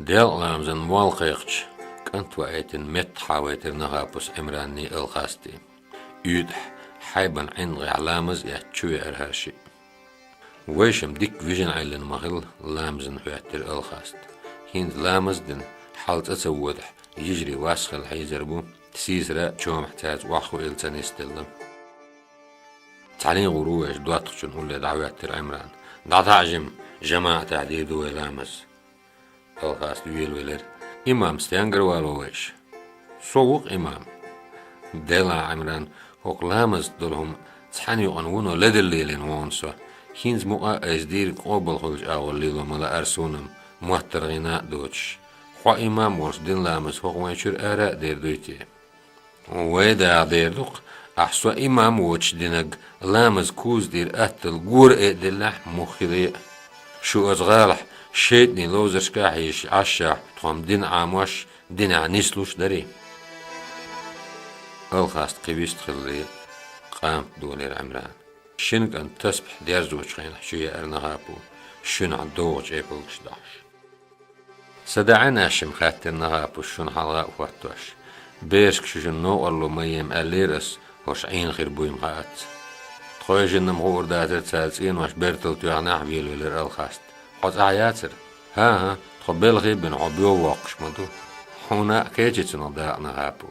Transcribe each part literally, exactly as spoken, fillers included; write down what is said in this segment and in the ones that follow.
Делкъа ламазан молла кхайкхича, кӀант ваийтина метта хьавайтира Нахапус Ӏимранний Алхасти. УьйтӀахь хьайбан ӀиндагӀехь ламаз а эцна чувеара хӀара шиъ. Вайшимма дикка вижина Ӏиллина ма-хилла, ламазна хӀоьттира Алхаст. ХӀинца ламаз а дина, хьал цӀа ца водахь, йижарий вас хила хьийзар бу, сийсара а чомахь цаьрца охьахуийла ца нисделла. Цхьаьний гӀур ву вайша, доттагӀчун улле дӀахӀоьттира Ӏимрана. ДӀатаӀа жима, жамаӀатехь дийр ду вай ламаз. Алхаст велавелира. Имам стенгара валаво вайша? Со ву-кх имам. Делахь, Ӏимран, хӀокху ламазца долу хӀума цхьана юкъана вуно ледарлелийна ву со. ХӀинца мукъа а айса дийриг къобал хуьлучу агӀор лело ма лаьара суна-м, моттаргӀина а доцуш. Хьо имам волуш дина ламаз хӀокху вайн чуьра ара а дер дуй те? Вай даха дер ду-кх, ахь со имам воцуш динарг ламаз куза тӀера атталла гора а деллехь, муха хилла а. Шу оцу гӀалахь шайтӀанийн ловзаршка а хьийзаш Ӏаш, тхо-м дин Ӏамош, динехь нислуш дарий? Алхаст кхин вист хилла, къамат долийра Ӏимрана. Шина кӀанта тасбихь дерзочу хенахь чу еара Нахапу, шуьнахь довгӀа чӀепалгаш дахьаш. Са даьӀахь аьшшимма хаьттира Нахапус, шуна хьалха а хӀоттош. Берашка шу шуна новкъарло ма ема аьллера ас, хӀорш Ӏийна хир буй-м хаац. Тхойшинна-м хуур дацара цара цӀенош бертал тоьхнехь а, велавелира Алхаст. Хьо цӀахь яцара? ХӀан-хӀа, тхо белхий а бина, хьо боьха воккхуш ма ду. Хьуна а кечи цунах дакъа, Нахапу.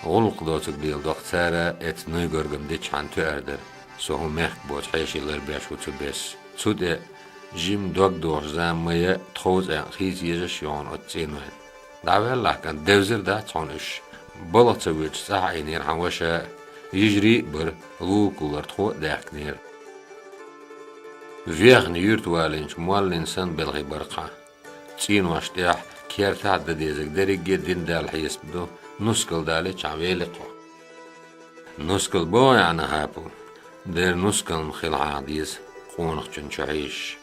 ГӀуллакх доцург леладо-кх цара, эцца нуй-горгам дитчхьана тоьар дара, со хӀун мехкан боцу хьеший ларбеш ву цу бесса. Цу тӀе жимма дог дохуш зама ма яа, тховса цӀенна хийца езаш ю хьуна оцу цӀенойн. ДӀаваьллахь, кӀант, девзар дац хьуна уьш. Балха ца воьдуш цӀахь а Ӏийнера хьан ваша а, йижарий а бара, лулакулара тхо а даьхкинера. Вехна юьрта валийначу моллин санна белхий бара-кх хьан. ЦӀенош тӀехь, кертахь а дан дезарг дерриге а дина Далла хьесап ду, нускал далийчхьана вели-кх хьо. Нускал боху ахь, Нахапу? Дера нускал-м хила хьан деза, къонахчун чу хьийзаш.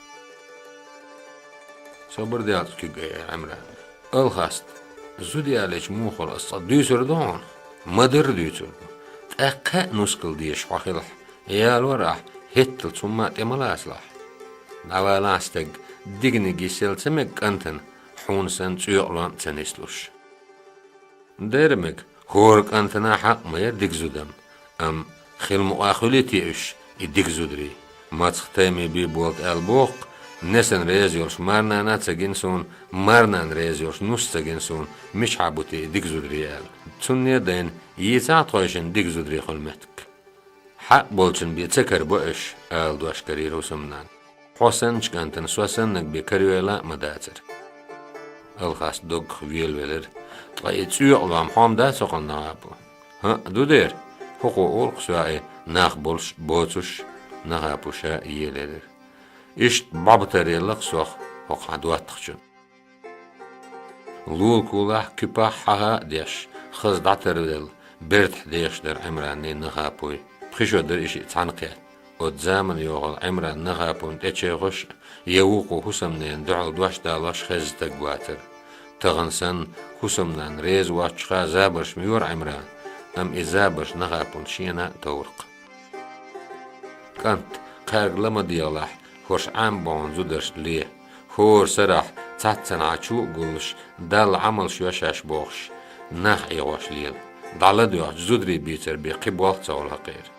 Собар де цкъа, куьг айира Ӏимрана. Алхаст, зуда ялийча муха хуьлу ас цкъа дуьйцур ду хьуна? Ма-дарра дуьйцур ду. ТӀаккха а нускал дезаш хьо хилахь, ялор ахь, хӀетталц хӀумма а тӀе ма лацалахь. ДӀавалахь стаг, диканиг йисъяла ца мега кӀантана, хьуна санна цӀоькъалонна а ца нислуш. Дера мега, хӀора кӀантана хьакъ ма яра дика зуда-м, амма хила мукъа хуьлий те уьш, и дика зударий? Мацах тайме бий болт аьлла боху-кх, несана реза йолуш марнана а ца гина суна, марнана реза йолуш нус ца гина суна, мичахьа бу те и дика зударий аьлла. Цунна а дайна, йийцахьа тхойшинна дика зударий хуьлу меттиг. Хьакъ болчун бен ца карабо уьш, ала дош карийра хӀусамнанна. Хьо санначу кӀантана со саннарг бен карайойла а ма дацара. Алхаст доггах велавелира. Ткъа и цӀоькъалом хьо-м дац хӀокхуьнан, Нахапу? ХӀаъ, ду дера. ХӀокхо олу-кх соьга и нах болуш а, боцуш а. Нахапу ша елаелира. Иштта бӀобатар елла-кх сох хӀокху хьан доттагӀчун. Лулакулахь, куьпахь хьаха а деш, хаза дӀатарвелла, бертахь дехаш дара Ӏимранний Нахапуй. Пхи шо дара и шиъ цхьаьна кхетта. Оцу заманан йохалла Ӏимран Нахапун тӀечайхош а, я вукхо хӀусамненан дуьхьал дош далош а хезна стаг вацара. Тахана санна, хӀусамнанна реза воцчохь а забарш ма йора Ӏимрана, амма и забарш Нахапун шена а товра-кх. КӀант, кхаьрга ла ма дехалахь, хӀорш Ӏамбохьун зударшна ле. ХӀора сарахь цхьаццанхьа чу а гуллуш, Далла Ӏамалш йо шаьш бохуш, нах Ӏехош лела. ДӀаладоьгӀчу зударий бийцар бен кхин болх ца хуьлу хӀокхеран.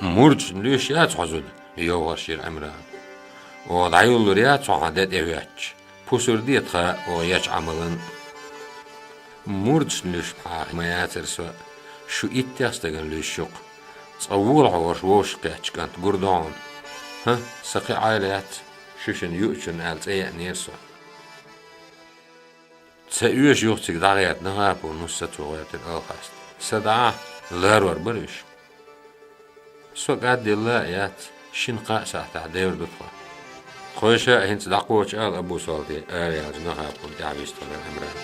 Мурдашна луьйш яц хьо зуда? — йовхош йира Ӏимрана. — Оха дӀаюллур яц хьо хьан де тӀе хӀоьттича. Пусар де тхан оха ечу Ӏамалан. — Мурдашна луьйш бахьа ма яцара со, шу иттех стагана луьйш ю-кх. Цкъа вола хьо хӀорш вовшах кхеттачу кӀант гур ду хьуна. — ХӀан, сан кхин Ӏайла яц, шу шина юучунна аьлла цӀе яьнера со. — Ца оьшу юха цига дӀагӀерта, Нахапу, — нус сацо гӀоьртира Алхаста. — Са дахь, ларор бара уьш. — Со кӀадделла а яц, шина-кхаа сахьтехь девр ду тхо. — Тхойша а хӀинца дӀакхочу ала, Абу-Солти, — араяьлча Нахапун тӀаьхьа вистхилира Ӏимран.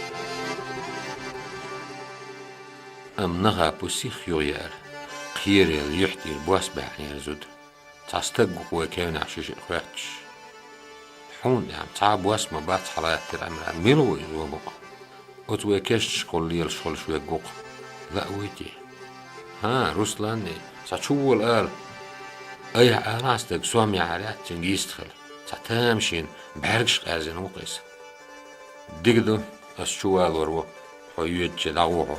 Амма Нахапу сиха юхаеара, кхералла юьхь тӀера бос баьхьнера зуда. Цхьа стаг ву-кх вай кевнехь шу шиъ хоьттуш. — Хьуна тӀехь цхьа а бос ма бац, — хьалаьттира Ӏимрана. — Мила ву иза, ва бакъ? Оцу вай кешнашкахула лелаш хуьлуш верг ву-кх. Лаа вуй те? — ХӀан, Русланний, цхьа чу вола ала. Айхьа алахь стаг, сом яхьар яц цуьнга йистхила. Цхьа тамашийна бӀаьргаш къаьрзина ву-кх иза. «Дика ду, ас чу валор ву, хьо йоьдуче дӀагӀо хьо».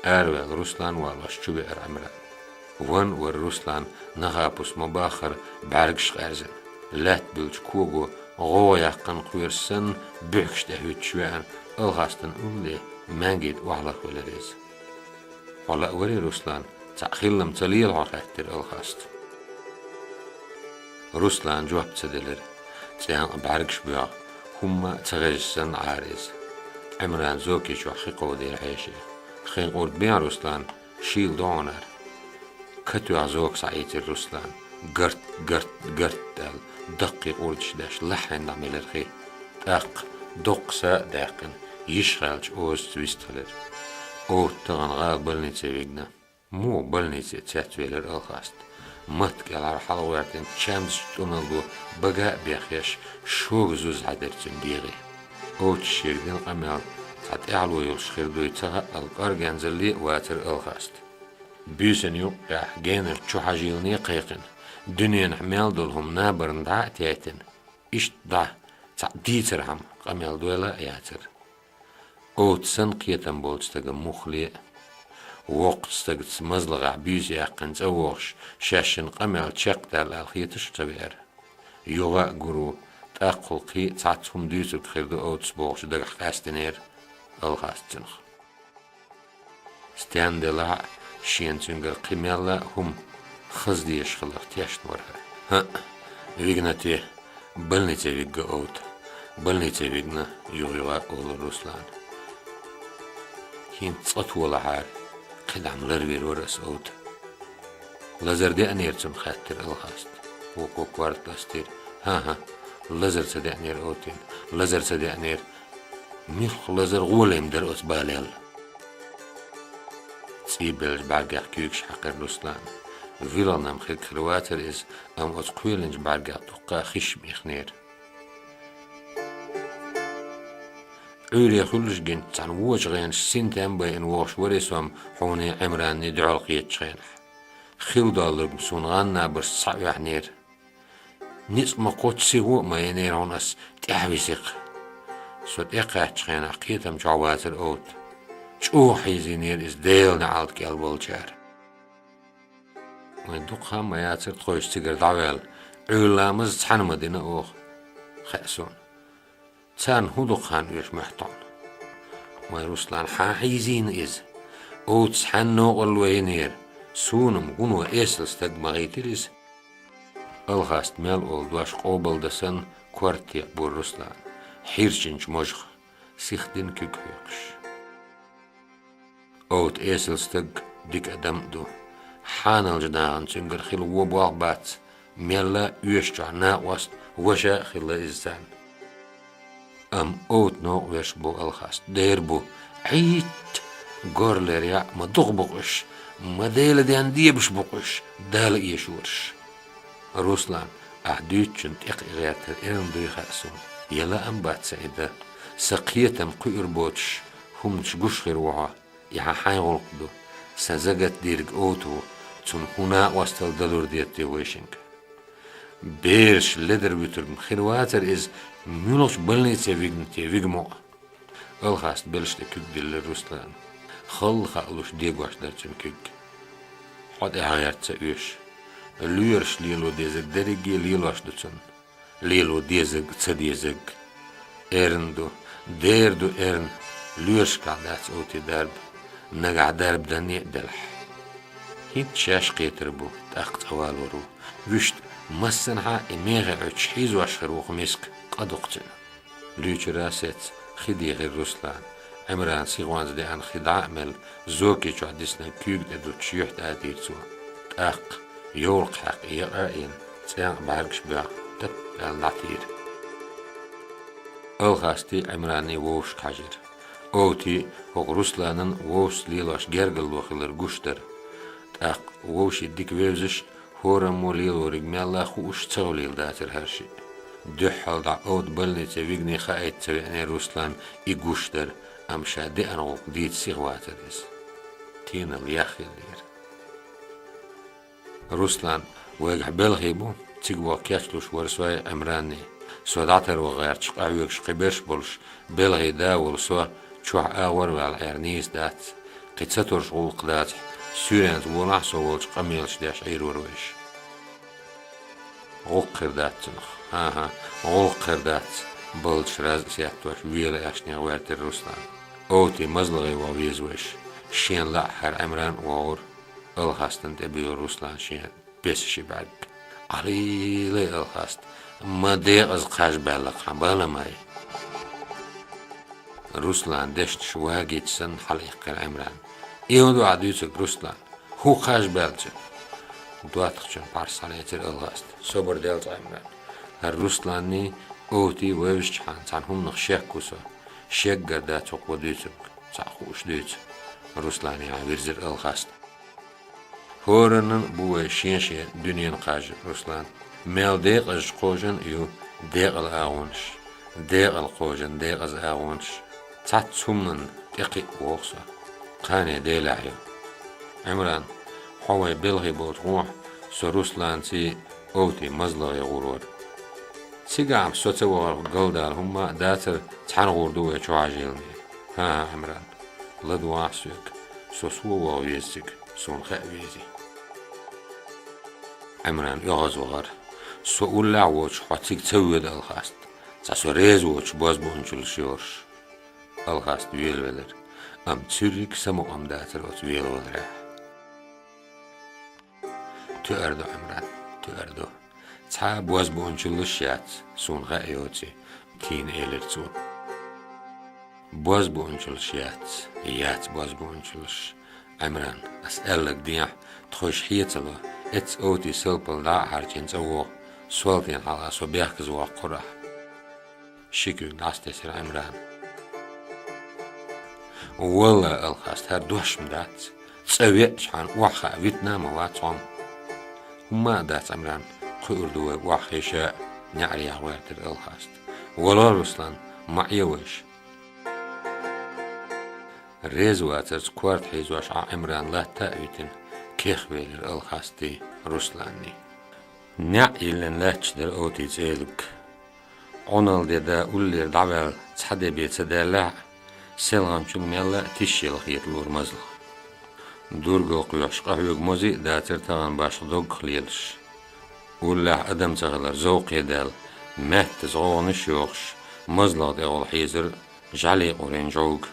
Араваьлла Руслан валош чу веара Ӏимран. Ван вара Руслан, нахапус ма-баххара, бӀаьргаш къаьрзина. Лаьтта буьллучу кого гӀовгӀа яьккхина кхоьруш санна, буьхкаш тӀехӀуьттуш веана, Алхастан улле маьнгита охьалахвелира иза. «Хьо лаьа варий, Руслан? Цхьаъ хилла-м ца лела хьо?» — хаьттира Алхаста. Руслана жоп ца делира. ЦӀенкъа бӀаьргаш боьгӀу, хӀумма а ца хезаш санна Ӏара иза. Ӏимрана зоки чохь хи кховдийра хьеший. «Хин къурд бехьа, Руслан, шийла ду хьуна хӀара». Катоьхна зока схьаийцира Руслана. Гарт, гарт, гарт аьлла, даккхий къурдаш деш, лахьийна дӀамелира хи. ТӀаккха, доккха са а даьккхина, йиш хьаьлча озаца вистхилира. Овта тахана гӀала больнице вигна. Муха больнице цецвелира Алхаста? Матта кӀелхьара хьалагӀоьртина чамзачу тӀамал бу бага а бехъеш, шога зуза хьаьдира цуьнан дегӀе. Овтас шега дина къамел цхьа тӀаьхьало йолуш хир дуй ца хаъал, кӀоргензалле а вацара Алхаста. Буьйсанна юккъехь генарчу чу хьажийлане а кхайкхина, дуьненахь мел долу хӀума набарна дӀа а тетина, иштта дӀа, цхьаъ дийцархьама, къамел дойла а яцара. Овта санна кхетам болчу стага муххале а, воккхачу стагаца мазлагӀахь буьйса яьккхина цӀа вогӀуш, шаьшшинна къамел чекхдаьлла аьлла хеташ а ца веара. Юха а гур ву, тӀаккха кхин а цхьацца хӀума дуьйцург хир ду овтас бохуш дагахь къаьстинера Алхаста цуьнах. Стенна делахь а, шена цуьнгара кхин мелла а хӀума хаза дезаш хиларх тешна вара хӀара. «ХӀаъ, вигна те, больнице вигна овта». «Больнице вигна», — юха-юха олура Руслана. «ХӀинца цкъа толахьара, кхидӀа-м ларвийр вара ас овта». «Лазар деанера цунна?» — хаьттира Алхаста. Вукхо корта ластийра. «ХӀан-хӀа, лазар ца деанера овтин, лазар ца деанера». «Муьлхха лазар, гӀоле-м дара оцу балел». ЦӀий беллачу бӀаьргех куьйгаш хьаькхира Руслана. ВилгӀанам хирг хир вацара иза, амма оцу кхоьлинчу бӀаьргех дуккха а хиш-м ихнера. «Ӏуьйре хуьлуш гинчу цхьана вочу гӀенаш синтем байина вогӀуш вара со-м хьуний Ӏимранний дуьхьал кхетачу хенахь. Хилла доллург-м суна гӀан набаршца схьаоьхьнера. Ницкъ ма кхоччу, сихо а ма йинера хьуна ас тӀаьхьависихь. Со тӀекхаьччу хенахь кхетам чохь вацара овта. ЧӀогӀа хьийзийнера иза Делан неӀалт кӀел болчара». Вайн дукха хан ма яцара тхойша цигара дӀаваьлла, Ӏуьйра ламаз цхьаьна ма дина оха, хаьа суна. Царна хӀун дукха хан оьшу моьтту хьуна? Вайн Руслан, хьан хьийзийна иза? Овтас хьаьнна новкъарло йинера, суна-м гуно эсала стаг ма хийтира иза. Алхаста мел олу дош къобалдан санна, корта текхабора Руслана, хьирчинчу можах, сихдина куьг хьоькхуш. Овта эсала стаг, дика адам а ду. Хьаналчу нахана цуьнгара хила вон болх бац, мелла а оьшучохь накъост, ваша а хилла иза царна. Амма овта новкъа веш бу Алхаста, дера бу, Ӏийт! Горлера яӀ ма дукха бу-кх уьш, ма Делан денна дебаш бу-кх уьш, Дала эшораш. Руслан, ахь дуьйцучунна тӀекхиа гӀертар эрна дуй хаьа суна, я лаам бац сан и дан. Сан кхетам кхуьур боцуш хӀуманаш гуш хир ву хьо, и хьан хьайн гӀуллакх ду. Сан загат дийриг овта ву, цунна хӀун накъосталла далур дета те вайшинга? Бераш ледар вуьтург-м хир вацара иза, муьлхачу больнице вигна те вига мукъа? Алхаста белшаш тӀе куьг диллира Руслана. Халла хаалуш дегош дара цуьнан куьг. Хьо тӀаьхьа гӀерта ца оьшу. Лоьраш лело дезарг дерриге лелош ду цунна. Лело дезарг а, ца дезарг а. Эрна ду, дера ду эрна, лоьрашкахь дац овти дарба, нагахь дарба данне а делахь. ХӀинца шаьш кхетар бу, тӀаккха цӀа валор ву. Вуьшта, массанхьа а и мехе Ӏуьттуш хьийзош хир ву-кх миска, къа ду-кх цуьнан. Луьйчуьра сецца хи дийхира Руслана. Ӏимрана сихонца деана хи дӀа а мелла, зоки чохь диснарг куьйга тӀе дуттуш юьхь тӀе а дийра цо. ТӀаккха, йовлакх хьаькхна якъа а йина, цӀенкъа бӀаьргаш боьхна, тап аьлла дӀатийра. Алхастий, Ӏимраний вовшашка хьажира. Овтий, хӀокху Русланан вовшашца лелош гергарло хилар гуш дара. ТӀаккха вовший дика вевзаш, хӀораммо лелориг мелла а хууш ца хуьлийла дацара хӀара шиъ. Дуьххьал дӀа овта больнице вигний хаийта ца веанера Руслана и гуш дар, амма ша деана гӀуллакх дийца сиха вацара иза. Тийналла яхъеллера. Руслан, вайгахь белхий бу, цига ваха кечлуш вара сой Ӏимранний. Со дӀатарваха гӀерташ къахьоьгуш кхиберш болуш, белхий да волу со чохь агӀор ваьлла Ӏер нийса дац. Кхин ца турш гӀуллакх дацахь, суьйренца волахь со волчу къамелаш деш Ӏийр вара вайша. ГӀуллакх хир дац цунах. ХӀан-хӀа, гӀуллакх хир дац, балдаш раз а сеттош, вела аьшнех гӀоьртира Руслан. Овти мазлагӀе ваха веза вайша. Шена лаахь хӀара Ӏимран а вогӀура, Алхастана тӀе буьйлура Руслан шен бесаши бӀаьрг. Ӏалийлай, Алхаст, ма декъаза кхаж баьллакх хьан, бала май. Руслан дешнаш вагийча санна хьалаиккхира Ӏимран. Эвла ду ахь дуьйцург, Руслан. ХӀун кхаж баьлча? ДоттагӀчун пхьарс схьалецира Алхаст. Собар делча, Ӏимран. ХӀара Русланний, Овтий вевзачхьана цхьана хӀуманах шек ву со. Шеггара дац хӀокхо дуьйцург, цхьаъ хууш дуьйцу. Русланехьа вирзира Алхаст. ХӀоранна бу вай шен-шен дуьненан кхаж, Руслан. Мел декъазчу кхажан а ю декъала агӀонаш, декъала кхажан декъаза агӀонаш. Цхьацца хӀуманна тӀекхиъ воху со. Кхане Делехь ю. Ӏимран, хьо вай белхий болчу гӀохь со Русланций, Овтий мазлагӀе гӀур вара. Цигахь-м со ца вахарх галдала хӀумма а дацара, цхьаьна гӀур ду вай чохь а жилне. ХӀан-хӀа, Ӏимран, ладогӀахь соьга, со сов ваха веза цига, суна хаа везий. Ӏимран оьгӀазвахара. Со уллехь а воцуш хьо цига ца воьду, Алхаст, цхьа со реза воцуш бозбуунчаллаш йолуш. Алхаст велавелира, амма цуьрриг самукъам дацара оцу велаваларехь. Тоьар ду, Ӏимран, тоьар ду. Цхьа а бозбуунчаллаш яц, суна хаа йоций, тийна элира цо. Бозбуунчаллаш яц, яц бозбуунчаллаш. Ӏимран, ас аьлларг дехьа, тхойша хьеца ло, эцца Овтий салпалла дӀа а хьарчийна цӀа вогӀу, Солтин хьалха со бехказа воккхур ахь. Ши куьг дӀасатесира Ӏимран. Валла, Алхаст, хӀара дош-м дац. ЦӀа веачхьана охьахаа витина а ма вац хьо-м. ХӀумма а дац, Ӏимран, кхуьур ду вай охьахиша а, неӀарехьа гӀоьртира Алхаст. Вало, Руслан, ма Ӏе вайша. Реза вацарца корта хьийзош Ӏа Ӏимран латта а витина, кехвелира Алхастий, Русланний. НеӀ йиллина лаьтташ дара Овтий цӀелуг. Ӏуналла де да уллера дӀаваьлла цхьа де бен ца даьллехь а, селханчул мелла а тиша яла хеталора мазлах. Дургал кхоьхьуш къахьоьгу мози а дацара тахана башха доггах лелаш. Уллехь адам ца хилар зовкхе даьлла, маьттаза гӀовгӀанаш а йохуш, мазлах тӀехула хьезара жӀаьлий къурийн жӀовга.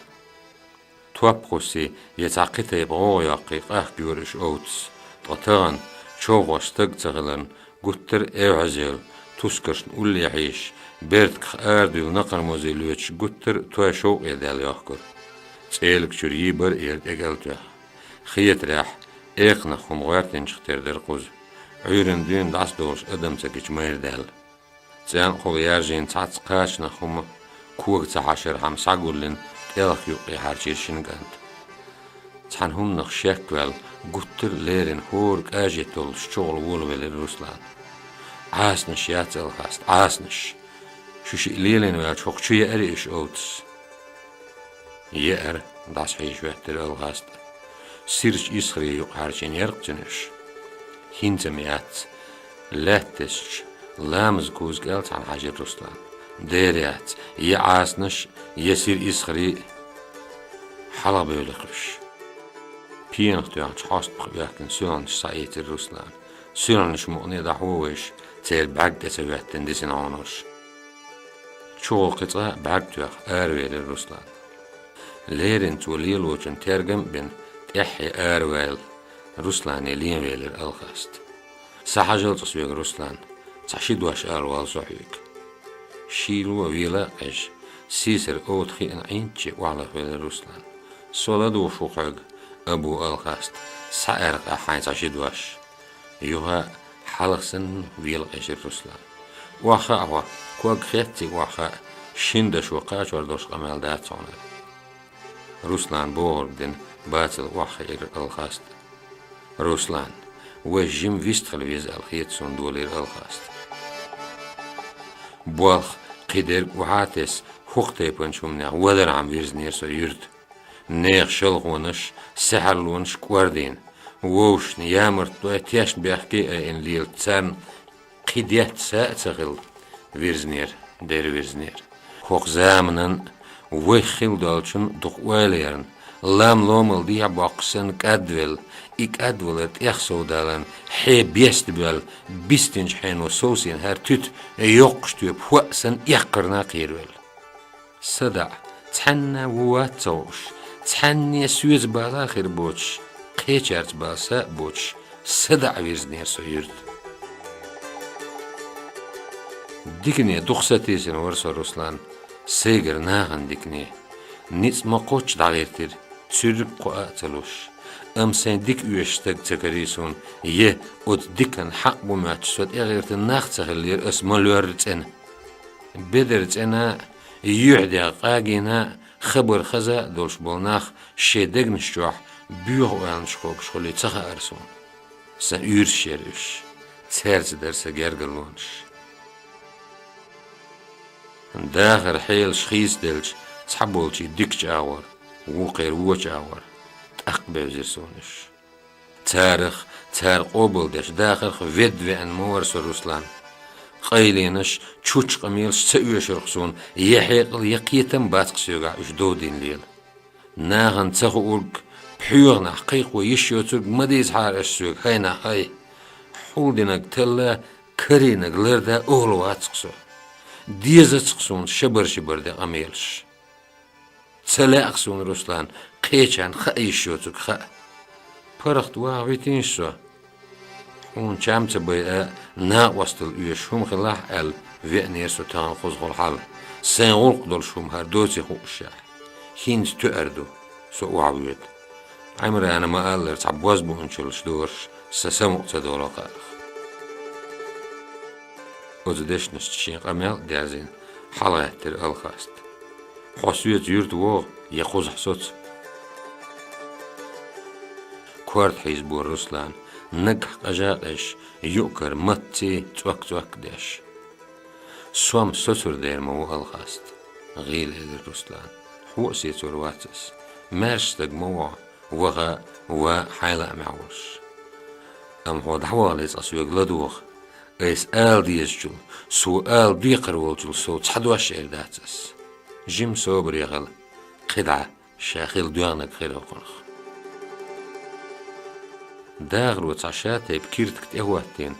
Топ кхуссий, я цхьа кхин тайпа гӀовгӀа йоккхий, къахкайора уьш Овтас. Ткъа тахана, човхош стаг ца хиларна, гуттар а эвхьазъевлла, тускаршна улле хьийзаш, бертахь арадуьйла накхармозий лоьцуш, гуттар а той шовкъе даьлла йохкура. ЦӀелаг чуьра йийбар а яра тӀекӀел тоьхна. Хетарехь, экханах хӀума гӀоьртинчух тера дара кхуза. Ӏуьйранна дуьйна дӀасадолуш адам ца гича майра даьлла. ЦӀенкъахула яржийна цхьацца кхачанах хӀума, кога ца хьашархьама схьагуллина, тӀелха юккъе хьарчийра шина кӀанта. Цхьана хӀуманах шек ваьлла, гуттар а леррина хӀора кӀаже толлуш чухула волавелира Руслан. Ӏасанаш яц, Алхаст, Ӏасанаш! Шу шиъ лелийна ваьлча, хӀокху чу еарий уьш Овтас? Еара, дӀасахьийша хӀоьттира Алхаста. Сирачу исхарийн юкъа хьарчийна яра-кх цуьнан уьш. ХӀинца-м яц. Лаьтта тесча, ламазан куза кӀел цхьаьна хьаьжира Руслан. Дера яц, я Ӏасанаш, я сира исхарий а. Хьалхабевлла-кх уьш. Пенах тоьхначу хьостагӀах оьхкина суьлхьанаш схьаийцира Руслана. Суьлхьанаш мукъане дӀахьо вайша, церан бӀаьрг тӀе ца хӀоьттина дисина хьуна уьш. Чухула кхин цкъа а бӀаьрг тоьхна, аравелира Руслан. Леррина цо лелочун тергам а бина, тӀаьххье араваьлла, Руслане левелира Алхаста. Схьахьажал цкъа соьга, Руслан, цхьа ши дош ала воллу со хьоьга. Шийла а, вела а къежа, сийсара Овта хиъна Ӏийначу охьалахвелира Руслан. Со ладугӀуш ву хьоьга, Абу Алхаст, схьааьркъахь хьайн цхьа ши дош. Юха а, хьалха санна, вела къежира Руслан. Охьахаа хьо, ког хецций охьахаа, шина дашо кхачор долуш къамел дац хьуна. Руслана бохург дина, бацал охьахиира Алхаста. Руслан, вай жима вистхила веза аьлла хета суна, долийра Алхаста. Болх, кхидерг охьа а тесна, хӀокху тайпанчу хӀуманех валархьама вирзинера со юьрта. Нехан шалхонаш, саьхьарлонаш кӀордийна, вовшашна ямартлой, тешнабехкий айина лелачу царна кхин детта са а ца хилла, вирзинера. дера вирзинера. ХӀокху заманан вайх хилла долчун дукха ойла ярна, лам-ломал дехьа боккхуш санна кӀадвелла, и кӀадвалар тӀех совдалан, хье беста боьлла, бистинчу хьено совсийна хӀара туьта йоккхуш тоьпа хӀоъ санна эккхарна кхеравелла. СадаӀа, цхьанна а ву вац ца хууш, цхьанне а соьца бала а хир боцуш, кхечаьрца бала са а боцуш, садаӀа вирзинера со юьрта. Дикане дукха сатийсина вара со, Руслан, сайгара нахана дикане. Ницкъ ма кхоччу дӀагӀиртира, цуьрриг кхоа а ца луш. Амма сайн дика оьшуш стаг ца карий суна, я оцу дикан хьакъ бу моьттуш со тӀегӀертан нах ца хиллера ас ма лоьрра цӀена. Бедар цӀена, юьхь дегӀ къагийна, хабар хаза а долуш болу нах шайн дегнаш чохь боьха ойланаш кхобуш хуьлий ца хаьара суна. Сан уьйраш яра уьш, цаьрца дара сан гергарлонаш. Дахар хьелаш хийцаделча, цхьаболчийн дикачу агӀор, вукхеран вочу агӀор, тӀаккха бевзира суна уьш. Царах, цара къобалдеш дахарх ведда веана ма вара со, Руслан. Къайленаш, чучча къамелаш ца оьшурх суна, я хьекъал, я кхетам бац-кх соьгахь уьш довдийна лела. Нахана ца хуург, пхьоьханахь кхайкхо йиш йоцург ма дийцахьара аш соьга, хӀай нах, хӀай. Хьулдинарг талла, карийнарг ларда охьла вац-кх со. Дезац-кх суна шабар-шибар де къамелаш. Ца лаьа-кх суна, Руслан, кхечарна хаа йиш йоцург хаа. ПаргӀат ваха витийша со. Хьуна чам ца байа, накъосталла оьшуш хӀума хилахь аьлла, веанера со тахана кхузахула хьала. Сайн гӀуллакх долуш хӀума хӀара доций хуушшехь. ХӀинца тоьар ду, со охьавоьду. Ӏимрана ма-аллара, цхьа бозбуунчаллаш догӀуш, сан самукъа ца долу кхаарах. Оцу дешнашца шен къамел а дерзийна, хьалагӀаьттира Алхаста. Хьо соьца юьрта вогӀа, я кхузахь соцу. Корта хьийзабора Руслана, наггахь къажа а къежаш, юкъ-кара маттий цӀок-цӀок деш. Сом соцур дер ма ву, Алхаста, гӀийла элира Руслана. Хьо а сецор вац ас. Маьрша стаг ма ву хьо, ваха а, ва а хьайн лаамехь волуш. Амма хьо дӀавахале цкъа соьга ладогӀа. Айса ала дезачул, со ала декхар волчул сов цхьа дош эр дац ас. Жима собаре хила, кхидӀа ша хила доьгӀнарг хир хӀокхунах. Дахаро цхьа шатайпа киртиг тӀехӀоттийна,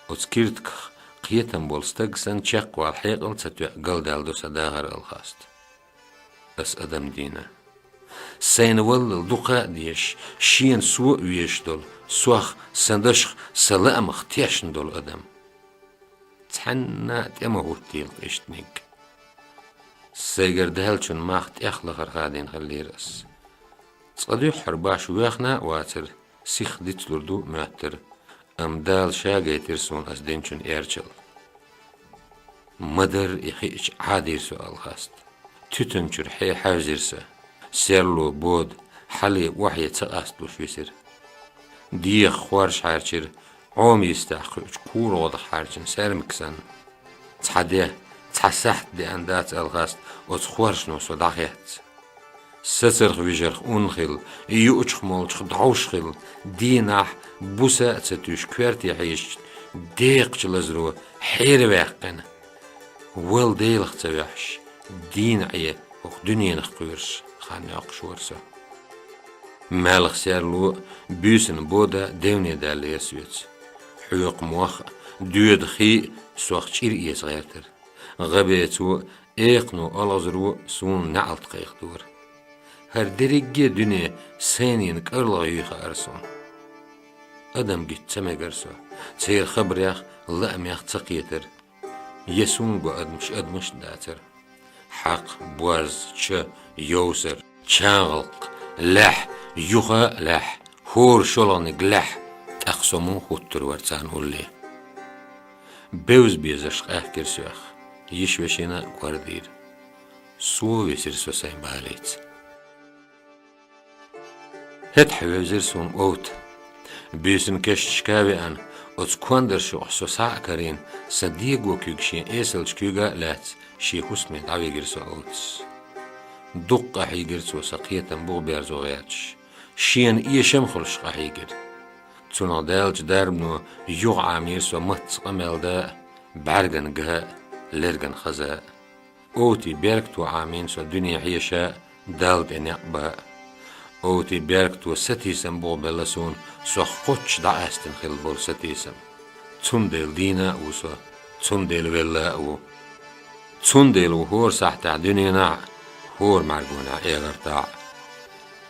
оцу киртигах кхетам болу стаг санна чекхвала хьекъал ца тоьа галдаьлла ду сан дахар, Алхаста. Ас адам дийна. Сайна валлал дукха а дезаш, шена со а везаш долу, сох, сан дашах, сан лаамах тешна долу адам. Цхьанна а тӀе ма хӀуттийла иштаниг. Сайгара даьллачун мах тӀех лахара хадийна хиллера ас. Цкъа дуьххьара баш воьхна а вацара, сиха дицлур ду моьттара, амма Дала ша гайтира суна ас динчун эрчалла. Ма-дарра и хиъча Ӏадийра со, Алхаста. Туьтанчуьра хье хьаьвзира сан. Серло бода, хьале охье ца къасталуш висира. Деха хорша хьаьрчира, Ӏома йистехь кхуьучу кура гӀодах хьаьрчина саьрмик санна. Цхьа де, цхьа сахьт деана дац, Алхаста, оцу хоршано со дӀахецна. Сацарх вижарх унна хилла, юучух молчух дӀовш хилла, дийнахь, буса а ца туьйсуш коьрте хьийзачу декхачу лазаро хьераваьккхина, вала Делах ца ваьхьаш, дийна Ӏе хӀокху дуьненах кхоьруш хан йоккхуш вара со. Маьлхан серло а, буьйсанан бода а девне даьллера соьца. Хьоькху мох а, доьду хи а сох чӀир эца гӀертара. ГӀабецо а, экхано а, олхазаро а суна неӀалт кхайкхадора. ХӀара дерриге а дуьне сайнийн кӀарлагӀа юй хаьара суна. Адам гича ца мегара со, церан хабарех а, лаамех а ца кхетара. Я суна го адамаш, адамаш а дацара. Хьакха, боьрза, ча, йовсар, чагӀалкх, лаьхь, юха а лаьхь, хӀора шолгӀаниг лаьхь, тӀаккха со муха хӀуттур вара царна улле? Бевза-безарш къаьхкира соьх, йиша-вешина а кӀордийра. Сов висира со сайн балица. ХӀетахь вевзира суна овта. Буьйсанан кешнашка а веана, оцу кондарш юкъахь со схьа а карийна, сан дего куьг шен эсалчу куьйга а лаьцна, шен хӀусаме дӀавигира со овтас. Дукха къахьийгира цо сан кхетам буха берзо гӀерташ. Шена эшам а хуьлуш къахьийгира. Цунах даьллачу дарбано юха Ӏамийра со маттаца къамел дан а, бӀаьргана ган а, лерган хаза. Овти беркато Ӏамийна со дуьне хьеша, Далла тӀе некъ ба. Овти беркато сатийсам бохабелла суна, сох кхоччуш дӀакъаьстина хилла болу сатийсам. Цундела дийна а ву со, цундела велла а ву. Цундела ву хӀора сахьтехь дуьненахь а, хӀора мӀаьргонехь эхартахь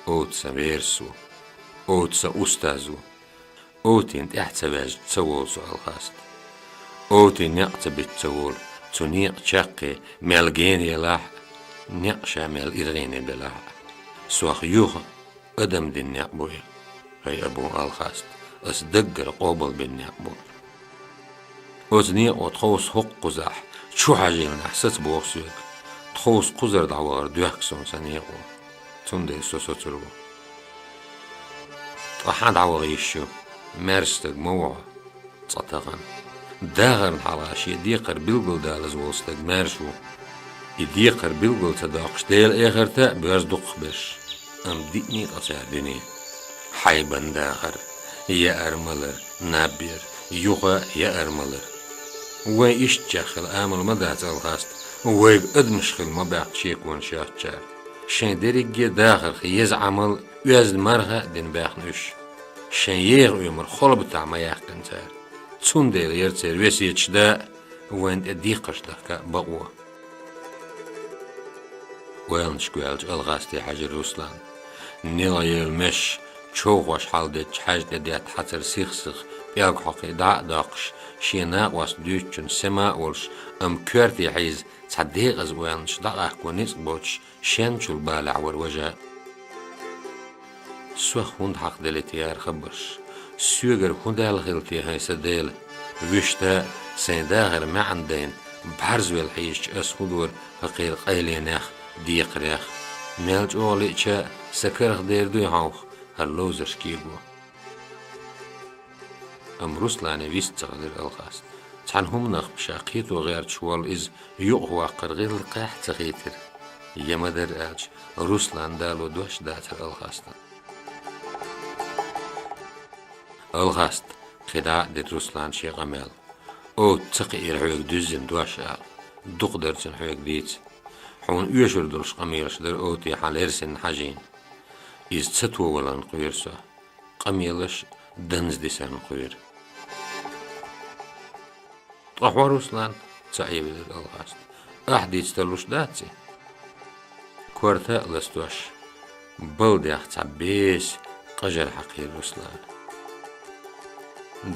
а. Овти сан верас ву, Овти сан устаз ву. Овтин тӀаьхьа ца ваьжча ца волу со, Алхаста. Овтин некъ ца битта ца волу, цу некъа чаккхе мел гена елахь а, некъ ша мел иргӀене белахь а. Сох юха адам дина некъ бу и, хӀай Абу Алхаста, ас даггара къобалбина некъ бу. Оцу некъо тховса хӀокху кхузахь, чу хьажийланехь саца боху соьга, тховса кхузара дӀавахар доьхку суна сан некъо. Цундела со соцур ву. Ткъа хьан дӀаваха йиш ю? Маьрша стаг ма ву хьо цкъа тахана. Дахарна хьалха шен декхар билгалдалаза волу стаг маьрша ву. И декхар билгал ца доккхуш, Делан эхарта а боьрза дукхахберш. Амма диъний ткъа цара дуьне? Хьайбан дахар, яар-малар, наб яр, юха а яар-малар. Вайн иштта чеххила амал ма дац, Алхаста, вайга адамаш хила ма баьхна шеконаш йоцучара. Шайн дерриге а дахарх еза Ӏамал, оьзда марха а дина баьхна уьш. Шайн еха оьмар холбатахь ма яьккхина цара. Цундела яра церан весеташ да а, вайна тӀе дикхаш дахка а бакъо. Ойланашка ваьлча, Алхасте хьаьжира Руслан. НелгӀаела меш, човхош хьалдеттачу хьаьжа тӀе детта хьацар сих-сиха пӀелг хьокхий дӀа а доккхуш, шен накъост дуьйцучун сема а волуш, амма коьрте хьийза цхьа декъаза ойланаш дӀакъахко ницкъ боцуш, шенчул балехь вара важа. Сох хӀунда хьакхаделла те хӀара хабарш? Соьгара хӀун даьлла хилла те, хӀай сан Дела? Вуьшта а сайн дахар маьӀна дайна, бӀаьрзвелла хьийзачу ас хӀун дора хӀокхеран къайленех, декхарех? Мел чӀогӀа лиъча а, сан карах дер дуй хьовха хӀара ловзарш кего? Амма Руслане вист ца хилира Алхаста. Цхьана хӀуманах ша кхето гӀерташ волу иза юкъахваккхар гӀиллакхехь а ца хийтира. Я ма-дарра аьлча, Руслан дало дош дацара Алхастан. Алхаста, кхидӀа а дира Руслана шен къамел. Овта ца кхиира хьоьга дуьззина дош ала, дукха дара цуьнан хьоьга дийца. Хьуна оьшур долуш къамелаш дара Овте хьан лерсина хьажийна. Иза ца товаларна кхоьру со. Къамелаш данза дисарна кхоьру. Ткъа хьо, Руслан, ца Ӏевелира Алхаста. Ахь дийца тарлуш дац и? Корта а ластош, балдех цхьа беса къажар хьакхийра Руслана.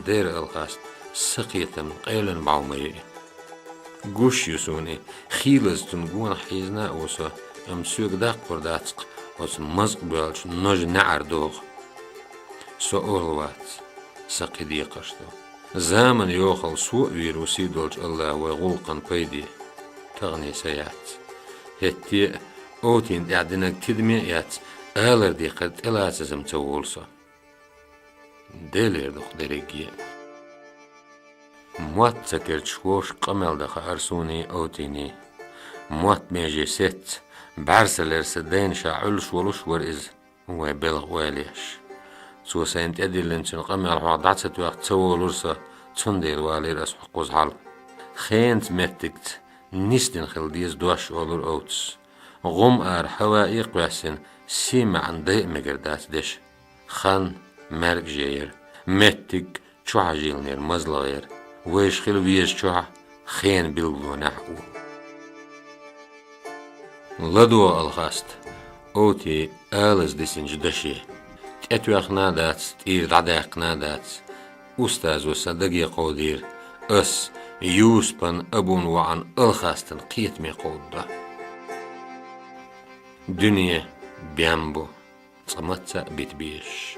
Дера, Алхаста, сан кхетамна къевлина бӀов ма ю и. Гуш ю суна и, хийлаза цунна гонах хьийзина а ву со, амма соьга даккхар дац-кх оцу мазкъ боьллачу ножа неӀар догӀа. Со орла вац, сан кхин декхарш ду. Заманан йохалла со а вийр ву сий долчу АллахӀа вайн гӀуллакхан пайде. Тахане са яц. ХӀетте а, Овтина тӀехь динарг тидаме а эцна, алар декхар тӀелацаза-м ца волу со. Делера ду-кх дерриге а. Мотт ца кирчаш вовшах къамел дан хаьара суний, Овтиний. Мотт меже сецна, бӀаьрса лерса дайна ша Ӏуьллуш волуш вара иза, вайн белхан ойла еш. Цо сайна тӀедиллинчун къамел хьох дӀа ца тоьхна ца волура со, цундела валийра ас хьо кхуза хьала. Хенаца, меттигца нисдина хила деза дош, олура Овтас. ГӀум ара хӀаваэ кхоьссина, сий маьӀна дайа мегар дац дешан. Хан маьркӀаже яра, меттиг чу хьажийланера мазлагӀа яра. Вайша хила везачохь а, хенан билгалонехь а ву. ЛадогӀа, Алхаста, Овти алаза дисинчу даше. ТӀетоьхна а дац, тӀера дӀадаьккхина а дац. Устазо сан даге кховдийра, ас Юсупан, Абун воӀан Алхастан кхетаме кховдадо. Дуьне бен бу, цкъа мацца а бита безаш.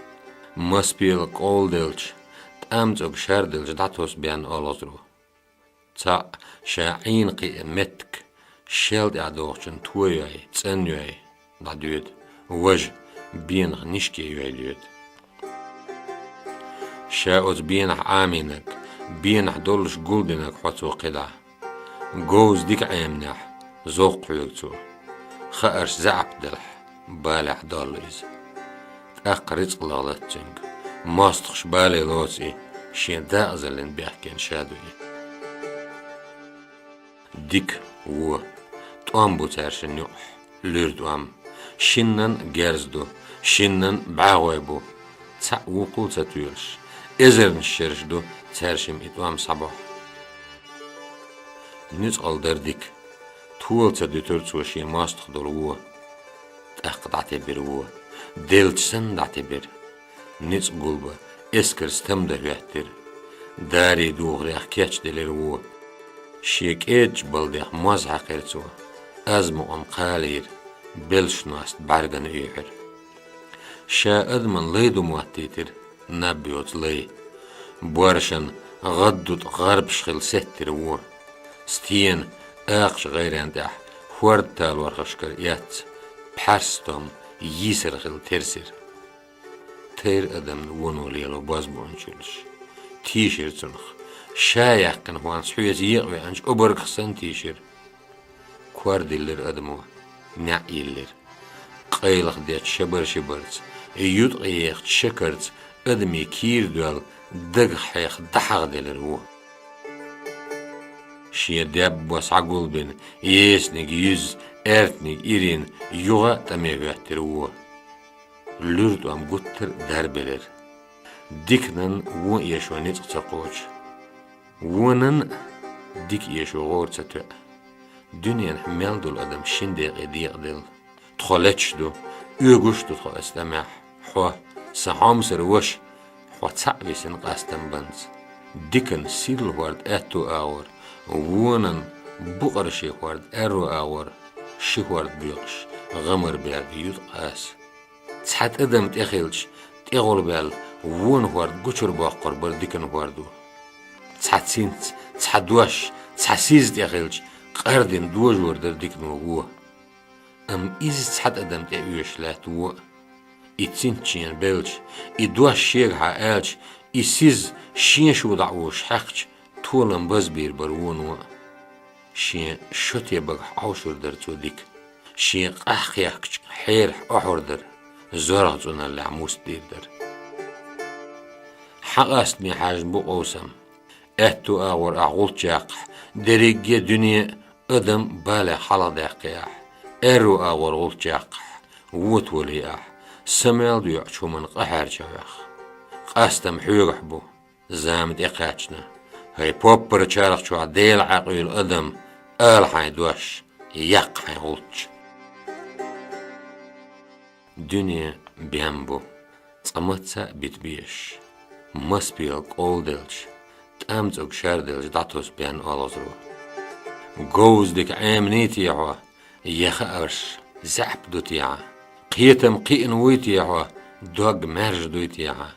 Мас пела къовладелча, тӀамцӀог шарделча дӀатосу бен олхазар ву. Цхьаъ ша Ӏийна кхиъна меттиг, шел тӀехь дохучун тойой, цӀанйой дӀадоьду, важа бенах нишке йой доьду. Ша оцу бенах Ӏамийнарг, бенах доллуш гулдинарг хьо цо кхидӀа. Говза дика Ӏеминехь, зовкх хьоьга цо. Хаарш заьӀап делахь, балехь доллу иза. ТӀаккха рицкъ лахлац цуьнга, мостагӀаш бале лоцу и, шен дакъазаллин бехкенан ша ду и. Дика, во, тӀом бу цаьршинна юкъахь, луьра тӀом. Шиннан герз ду, шиннан бӀагӀой бу. Цхьаъ вукхул ца тоьлуш, эзарнаш шераш ду цаьршимма и тӀом схьабохьу. Нуьцкъала дара дика. Тола ца дуьтура цо шен мостагӀа долу во. ТӀаккха дӀатибира во. Делча санна дӀатибира. Ницкъ гулбан, эскар стамдан хӀоьттира. Дарий духарех кечделира во. Шен кӀеда чу балдех моз хьаькхира цо. Аз мукъам кхалийра, белш ност бӀаьргана оьхьира. Ша адаман лай ду моттийтира, наб йоцу лай. Боршан гӀаддутӀа гӀарбаш хилла сеттира во. Стенан акхаш гӀайрен тӀехь хӀорда талорхашкара эцна, пхьарс стом йийсар хилла терсира. Тайра адамна воно лело бозбуунчуьллаш. Тийшира цунах. Ша яьккхина хӀонс хьоьца екъа веанчу обаргах санна тийшира. Кор диллира адамо, неӀ йиллира. Къайлаха дечу шабар-шибарца, юткъа ехачу шакарца адамийн кийра доьлла дагах хьеха дӀахьагӀделира во. Шен деббо схьагулбина, эсаниг юьзза, аьртаниг ирина, юха а тӀаме хӀоьттира во. Луьра тӀом гуттар а дарбелира. Диканан вон эшо ницкъ ца кхочу. Вонан а дика эшо гӀора ца тоьа. Дуьненахь мел долу адам шина декъе декъаделла. Тхо леташ ду, оьгуш а ду тхо аса тӀамехь. Хьо, сан хьомсара ваша, хьо цхьаъ висина къастам банца. Дикан сирла хӀорд аьтту агӀор, вонан букъара ши хӀорд аьрру агӀор, ши хӀорд боькъуш, гӀамар берг юткъа аса. Цхьа тӀадам тӀехилча, тӀегӀулбаьлла, вон хӀорд гучур боккхур бара дикан хӀордо. Цхьа цинц, цхьа дош, цхьа сиз тӀехилча, къардина дожор дара дикано во. Амма иза цхьа тӀадам тӀе оьшуш лаьтта во а. И цинц шена белча, и дош шегахьа аьлча, и сиз шен шу дӀа а вуш хьаькхча, толам базбийр бара воно а. Шен шоте багахь Ӏовшур дара цо дика. Шен къахь кхехкачу хьерахь охьур дара, зоргӀа цӀуналлехь муст дийр дара. Хьан къастаме хьаьжна бу къовсам? Аьтту агӀор ахь гӀулч яккхахь, дерриге а дуьне а адам балех хьалхадаьккхи ахь. Аьрру агӀор гӀулч яккхахь, вотавали ахь, самел доьӀучу хӀуманна къахьаьрча ваьхна. Къастам хьоьгахь бу. Зама тӀекхаьчна. ХӀай поппарчарах чохь Дела Ӏаькъийла адам, ала хьайн дош, яккха хьайн гӀулч. Дуьне бен бу, цкъа мацца а бита безаш. Мас пела кӀолделча, тӀамцӀуг шарделча дӀатосу бен олхазаро. Говза дика Ӏеманий те хьо, я хаарш заьӀап ду те хьан? Кхетам кхиъна вуй те хьо, дог маьржа дуй те хьан?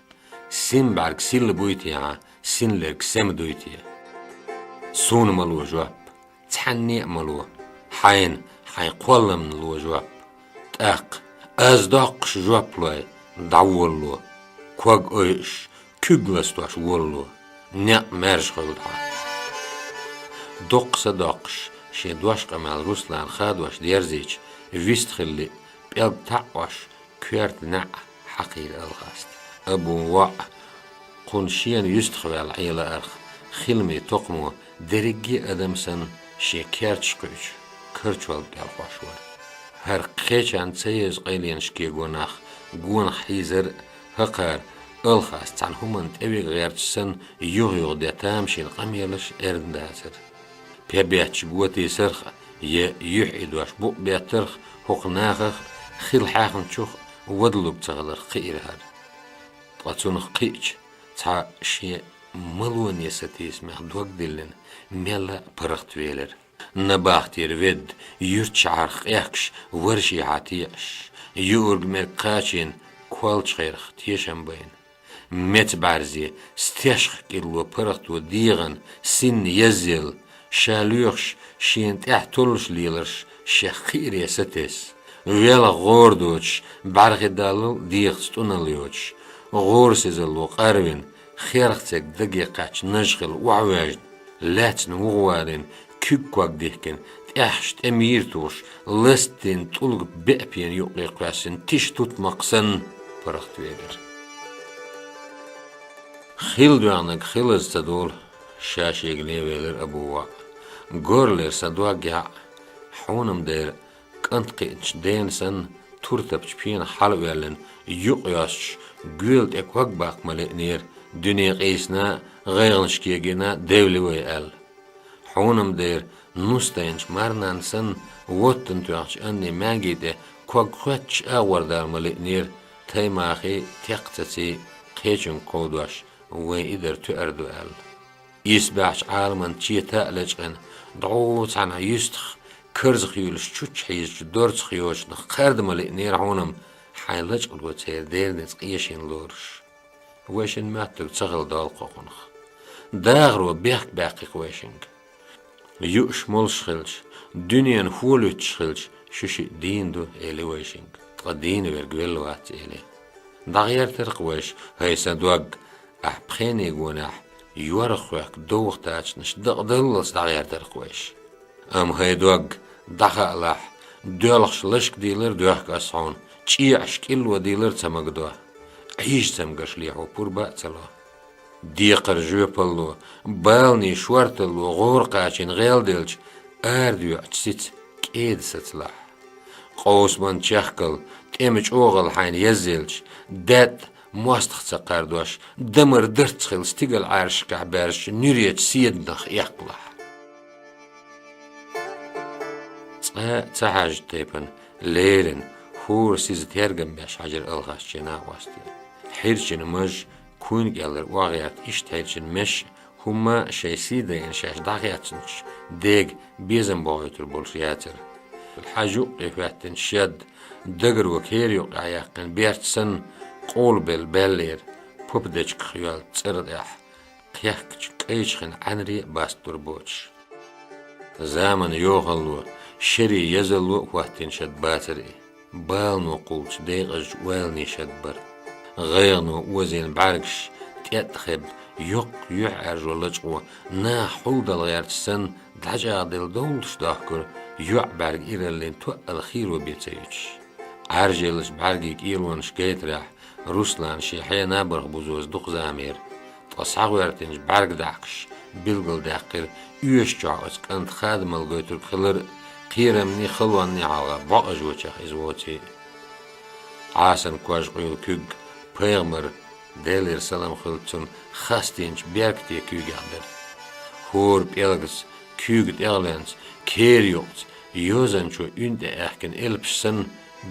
Син бӀаьрг силла буй те хьан, син лерг сема дуй те? Суна ма ло жоп, цхьанне а ма ло, хьайна, хьайн кхолламна ло жоп. ТӀаккха аз доккхуш жоп лой, дӀаволало, ког ойуш, куьг ластош волало, некъ маьржа хуьлда хьан. Доккха са доккхуш, шен дош къамел Руслана хадош дерзийча, вист хилли, пӀелг таӀош, коьрта неӀ хьакхийра Алхаста. Абун воӀ, кхунна шена юьстах ваьлла Ӏела арх, хиламийн токхамо, дерриге а адам санна, шен керташ кхуьучу карчорга кӀелхьош вара. ХӀара кхечарна ца еза къайленаш кего нах гонах хьийзар а, хӀокхара Алхас цхьана хӀуманна тӀевига гӀерташ санна, юха-юха де тамашийна къамелаш эрна дацара. Пе бетташ го тийсарх а, я юьхь и дош букъ беттарх а, хӀокху нахах а, хила хьаьхначух а вадалург ца хиларх кхиира хӀара. Ткъа цунах кхиъча, цхьа шен малоне сатийсамех дог диллина, мелла а паргӀатвелира. Набахтера ведда, юьрташхьарх къехкаш, варшехьа теӀаш, юург-мерг кхачийна, колчахьерх тешам байна. Меца бӀаьрзе, стешха кӀилло паргӀато дегӀан синна язъелла, ша лоьхуш, шена тӀаьхьа толлуш леларш шех кхиаре сатесса. Велха гӀора доцуш, бӀаьрхи даллал дегӀаца тӀунал йоцуш, гӀорасизалло къарвина, херх церг даге кхаьчна наж хилла охьавоьжна, лаьцна вугӀа валийна, куьг ког дихкина, тӀехьашка тӀе мийра тухуш, ластийна тӀулга беа пена юккъе кхоьссина тиша тутмакх санна паргӀатвелира. Хила доьгӀнарг хилаза ца долу, ша шегане велира Абу воӀ. Горлера сан дог яӀ, хьуна-м дера, кӀант кхиъначу дена санна, туртапчу пенах хьалаоьллина, юкъ йоссуш, гоьла тӀе ког баккха ма лиънера, дуьне къийсина, гӀайгӀанаш кегийна девли вай аьлла. Хьуна-м дера, нус тайначу марнанна санна, воттана тоьхначу Анни маьнги тӀе ког хоьттуш агӀор дала ма лиънера, таймахий, текхацаций, кхечуьнга кховдош, вайн и дар тоьар ду аьлла. Исбаьхьчу Ӏаламан чета а лечкъина, дӀо цхьана юьстах карзах юьйлуш чучча хьийзачу дорцах йоцучунах кхарда ма лиънера хьуна-м, хьайн лачкъало церан дернеца къешийна лоруш. Вайшинна моьттург ца хилла долу кхокхунах. Дахаро бехк баьккхи-кх вайшинга. Юуш молуш хилча, дуьненан хӀоьлуьттуш хилча, шу шиъ дийна ду, эли вайшинга, ткъа дийна верг велла вац, эли. ДӀагӀертарх вайша, хӀай сан дог, ахь пхенигонехь йорах хоьхка довха тачанаш дакъадаллалц дӀагӀертарх вайша. Амма, хӀай дог, дӀахаалахь, доьлхуш лашка дийлар доьхку ас хьуна, чӀеӀаш кӀилло дийлар ца магадо. Ӏийжа цамгарш лехьо пурба а ца ло. Декхар жоьпалло, баланийн шорталло гӀора кхачийна гӀелделча, арадоьӀучу сица кӀеда сацалахь. Къовсаман чехкал, тӀеман чӀогӀалла хьайна язъелча, даьтта мостагӀ ца кхардош, дамар дарц хилла стигала Ӏаьршкахь баьржачу нуьречу седанах эккхалахь. Цкъа а ца хьаьжначу тайпана, леррина, хӀора сиз тергам беш хьаьжира Алхасчийн накъостий. Хьирчин маж, куйна кӀеллара охьагӀерта иштта хьирчин меш а, хӀумма а шайн сий дайина шаьш дӀахецначу дега безам бохуьйтур болуш яцара. Хьажа юккъе хӀоьттина шед, дагаро кера юккъехь яьккхина берц санна, къолабелла баьллера, попа дечках йоьллу цӀера тӀехь, кхехкачу кӀайчу хин Ӏаьнарий а басталур боцуш. Заманан йохалло, шерийн язалло а хӀоттийна шед бацара и. Балано кхуллучу декъазчу ойланийн шед бара. ГӀайгӀано озийна бӀаьргаш, тӀетӀа хеб, йоккха юьхьӀаьржо лачкъо, наха хьулдала гӀерташ санна, дӀачӀагӀделла довлуш дохкура, йоӀ бӀаьрга ираллин тоъал хийро бен ца юьтуш. Ӏаьржаеллачу бӀаьргийн кӀелонаш гайтарехь, Руслана шен хьенан набарх бузоза дукха замера. Ткъа схьагӀоьртинчу бӀаьрг дахкаш билгалдаьккхира, оьшучу оцу кӀанта хадамалла гойтург хилар а, кхерамний, халонний хьалха бӀо ажочех иза воций. Ӏасан кож къуьйлу куьг пайхамар, Делера салам хилла цунна, хастийначу беркате куьйгех дара. ХӀора пӀелгаца, куьйга тӀегӀленца, кера юккъаца, йозанчо уьн тӀе аьхкина элпаш санна,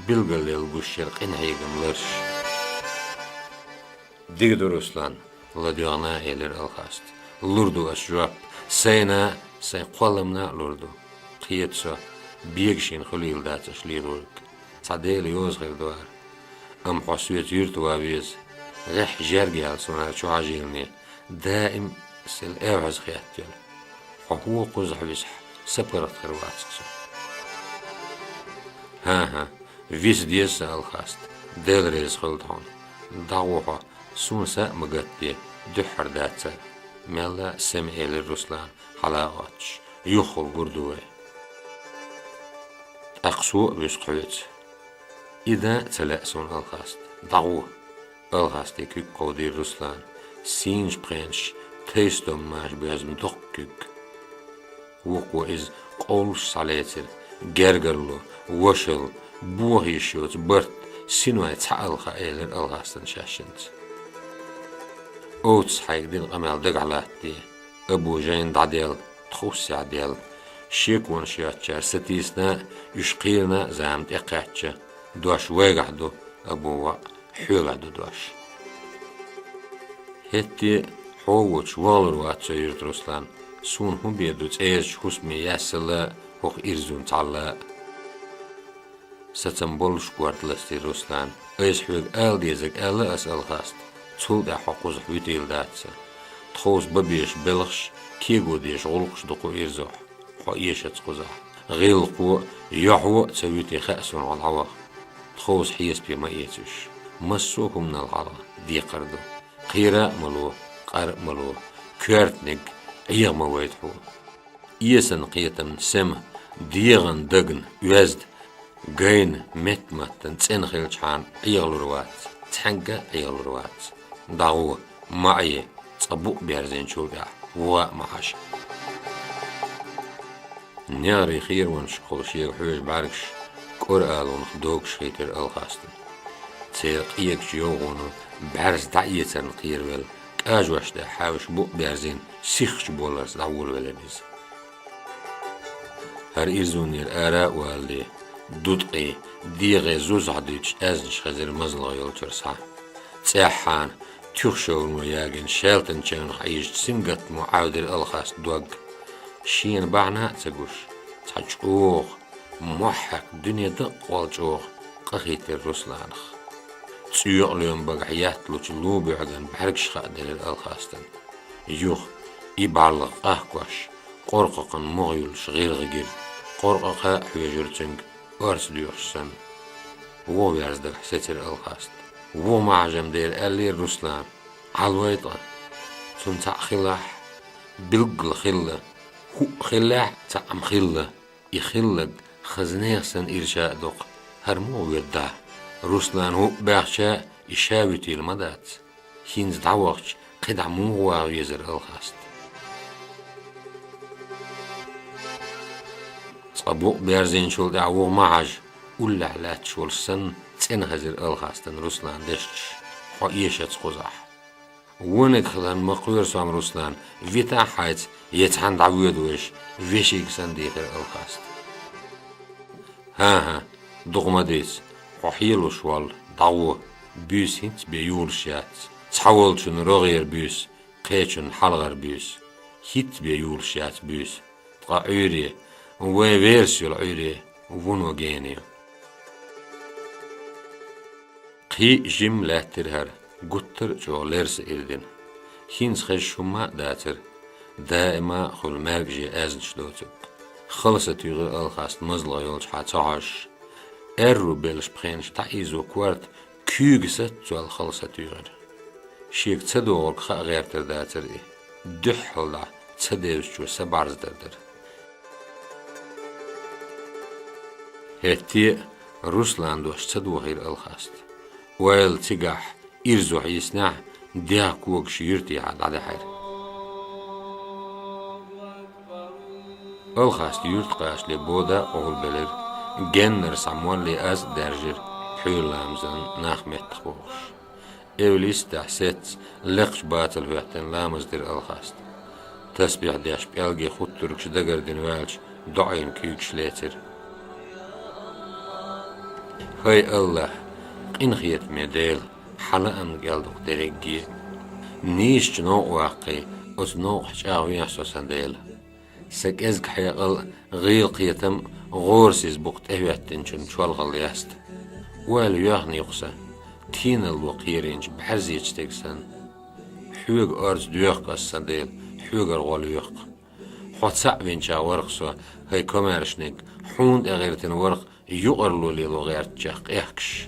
билгалъелла гуш яра къинхьегам ларш. «Дика ду, Руслан», — ладоьгӀна элира Алхаста. «Лур ду ас жоп. Сайна а, сайн кхолламна а лур ду. Кхета со, бегашийна хуьлийла дац аша лелориг. Цхьа Дела йоза хир ду хӀара. Амма хьо соьца юьрта ван веза. ГӀеххьа жерга яьлла суна хӀара чу хьажийлане, даим сел эвхьаза хетта йолу. Хьо хӀокхузахь висахь, са паргӀат хир вац-кх со». «ХӀан-хӀа, виса деза сан, Алхаста, Дела реза хуьлда хьуна. ДӀагӀо хьо, суна са а ма гатде, дуьххьара дац хӀара», — мелла а сема элира Руслана, хьала а оттуш. «Юххехула гур ду вай». «ТӀаккха со а вуьсу-кх хьоьца». «И дан а ца лаьа суна, Алхаста. ДӀагӀо». Алхастин куьг кховдийра Руслана, сийначу пхенаш тайстом маша боьзна доккха куьг. Вукхо иза къовлуш схьалецира, гергарло, вошалла, боха йиш йоцу барт, синой цхьаалла хаийлира Алхастана шаьшшинца. «Овцас хьайга дина къамел дагахь латтаде, Абу жайна дӀаделла, тховсехь делла. Шеконаш йоцучара сатийсина а, уьш кхийрина а зама тӀекхаьчча, дош вайгахь ду, Абу воӀ, хьоьгахь ду дош». «ХӀетте а хьо воцуш вахалур вац со, юьртан Руслан. Суна хӀун бен ду цӀерачу хӀусаме яьссала а, хӀокху ирзун цхьалла а?» «Сацам боллуш корта ластийра Руслана. Айса хьоьга ала дезарг аьлла ас, Алхаста, цул тӀаьхьа хьо кхузахь вуьтийла дац сан. Тховса бан безаш белхаш, кего дезаш гӀуллакхаш ду кху ирзохь, хьо эшац кхузахь. ГӀиллакхо а, йохьо а ца вуьтий хаьа суна хьо дӀаваха. Тховса хьесапе ма эца уьш. Массо а хӀуманал хьалха декхар ду. Кхера а ма ло, къар а ма ло, коьртаниг Ӏеха ма вайта хьо. Эсан кхетамна сема, дегӀан дагна оьзда, гайна меттаматтана цӀена хилчахьана Ӏехалур вац, цхьаьнгга а Ӏехалур вац. ДӀагӀо, ма Ӏе, цкъа букъ берзинчул тӀаьхьа вуха а ма хьажа». НегӀарий херавонашкахула шега хьоьжу бӀаьргаш кӀора алонах догуш хийтира Алхастана. Церан къегачу йовхонал бӀаьрса дӀаэцарна кхеравелла, кӀажош тӀехь хьаьвша букъ берзийна, сиххачу боларца дӀаволавелира иза. ХӀара ирзонера ара а валале, дуткъий, дегӀе зузахь дуьйцуш аьзнаш хезира мазлагӀа йолчуьра схьа. ЦӀеххьана, туьха шоврмо ягийна, шаьлтан чевнах Ӏийжачу сингаттамо Ӏаьвдира Алхаста дог. Шена бахьана а ца гуш, цхьа чӀогӀа, мохь хьаькхна дуьне дакъа гӀолла чӀогӀа къа хийтира Русланах. ЦӀоькъа лоьма багахь етталучу лун буьхьиган бӀаьргаш хаа делира Алхастана. Юха, и бӀарлагӀа къахкош, къоркъакхан могӀа юьллуш гӀиргӀа гира, къоркъакха а хьоьжура цуьнга, орца доьхуш санна. ВогӀа верза дагахь сецира Алхаста. ВугӀа ма хьажа-м дера аьллера Руслана: «Ӏалой ткъа». Цунна цхьаъ хилахь, билггал хилла, хӀуъа хилахь, цхьаъ-м хилла. И хилларг хаза нехан санна ирча а доккху, хӀара муха воьду дӀа? Руслана хӀуъа баьхча, и ша вуьтийла ма дац. ХӀинца дӀавахча, кхидӀа муха ваха везара Алхаста? Цкъа букъ берзийначул тӀаьхьа вугӀа ма хьажа, уллехь лаьтташ волуш санна, цӀена хезира Алхастана Руслана дешнаш, хьо эшаца кхузахь. Вониг хиларна ма кхоьру со-м, Руслан, витахь хьайца, я цхьаьна дӀавоьду вайша, вешийга санна дийхира Алхаста. ХӀан-хӀа, дукха ма дийца, хьо хьелуш волла, дӀагӀо, буьйса хӀинца бен юлуш яц, цхьаволчун рогӀера буьйса, кхечун хьалхара буьйса, хӀинца бен юлуш яц буьйса, ткъа Ӏуьйре, вайн верас йолу Ӏуьйре, вуно гена ю. Кхин а жимма лаьттира хӀара, гуттар а чӀогӀа лерса ирдина. ХӀинца хезаш хӀумма а дацара, даима а хуьлу маьркӀаже аьзнаш доцург. Хала сатуьйхира Алхаста мазлах йолчухьа ца хьожуш. Аьрру беллачу пхенаш дӀаийзо корта куьйга саццол хала сатуьйхира. Шега ца догӀург хаа гӀертар дацара и, дуьххьал дӀа ца девзачо са бӀарздар дара. ХӀетте а Руслан дош ца дохийра Алхаста. Ойла цигахь, ирзо хьийснехь, дегӀ когаш юьртехьа дӀадаьхьира. Алхаста юьрта кхачале бода а къовлабелира, геннара схьа молле аз а даьржира, пхьуьйра ламазан нах меттах бохуш. Эвла йистехь сецна, лекхачу бацал хӀоьттина ламаз дира Алхаста. Тасбихь деш пӀелгийн хуттургаш дагардина ваьлча, доӀийна куьйгаш лецира. ХӀай АллахӀ, къинхетаме Дела, хьан лаамна кӀел ду-кх дерриге. Нийсачу новкъа ваккхий, оцу новкъахь чӀагӀвехьа со, сан Дела. Сан кӀезиг хьекъал а, гӀийла кхетам а гӀорасиз букъа тӀехӀоьттинчун чолхалла яста. Ойла йоьхна ю-кх сан, тийналло кхерийначу бӀаьрзе стеган санна. Хьоьга орца доьху-кх ас, сан Дела, хьоьгара гӀо лоьху-кх. Хьо цхьаъ винчех вара-кх со, хӀай комаьршаниг, хьуна тӀе гӀиртина вара-кх юкъарло лело гӀертачех къехкаш.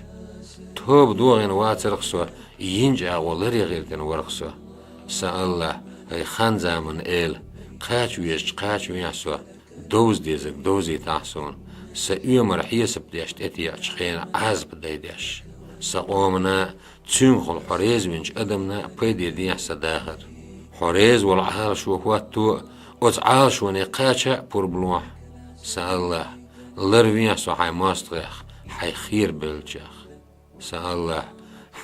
Тоба дохийна вацара-кх со, йина чӀагӀо ларе гӀиртина вара-кх со. Сан АллахӀ, хӀай хан-заманан Эла, кхача везачу кхачавехьа со, довза дезарг довзийтахьа суна, сан оьмар хьесап деш тӀетеӀачу хенахь Ӏазап дайдеш. Сан къомана а, цуьнгахула хьо реза винчу адамна а пайде дехьа сан дахар. Хьо реза волу Ӏалашо хӀотто а, оцу Ӏалашоне кхача а пурба лохьа. Сан АллахӀ, ларвехьа со хьайн мостагӀех, хьайн хера бевллачех. Сан АллахӀ,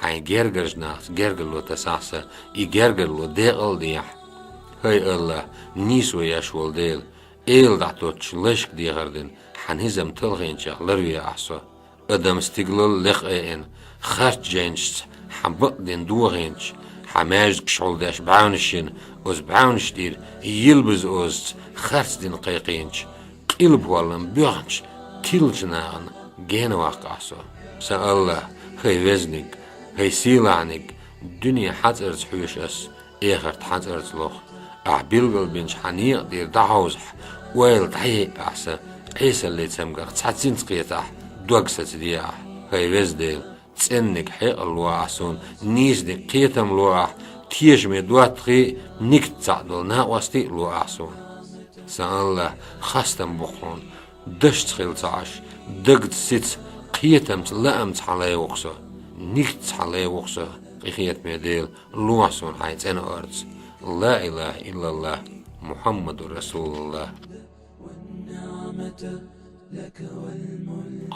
хьайн гергарчу нахаца гергарло тасахь сан, и гергарло декъал а дехьа. ХӀай АллахӀ, нийсо еш волу Дела, эла дӀатоттуш лайшка дехар дина, хьан низам талхийначех ларвехьа со. Адам стигалалла лекха айина, харц жайнашца хьан бакъдина дохийначу, хьан маьждигаш хьулдеш бӀаьвнаш йина, оцу бӀаьвнаш тӀера йилбаза озаца харц дина кхайкхийначу, къилба хӀоллам боьхначу тиллачу нахана гена ваккхахьа со. Сан АллахӀ, хӀай Везниг, хӀай Сийлахьниг, дуьне хьан цӀарца хьоьшу ас, эхарт хьан цӀарца лоху. Ахь билгалбинчу хьан некъа тӀера дӀахьовзахь, ойла дӀаяйъахьа сан, Ӏесаллин цамгарх цхьа цинца кхетахь, дог сацадехьа, хӀай Веза Дела, цӀенниг хьекъал лохьа суна, нийсаниг кхетам лохьа, тешаме доттагӀий а, нигат цхьаъ долу накъостий а лохьа суна. Сан АллахӀ, хастам бу-кх хьуна, дашца хила ца Ӏаш, дагца сица, кхетамца, лаамца хьан лай ву-кх со, нигатца хьан лай ву-кх со, къинхетаме Дела, лохьа суна хьайн цӀена орца. Ла илахӀа иллаллахӀ, Мухьаммадур РасулуллахӀ.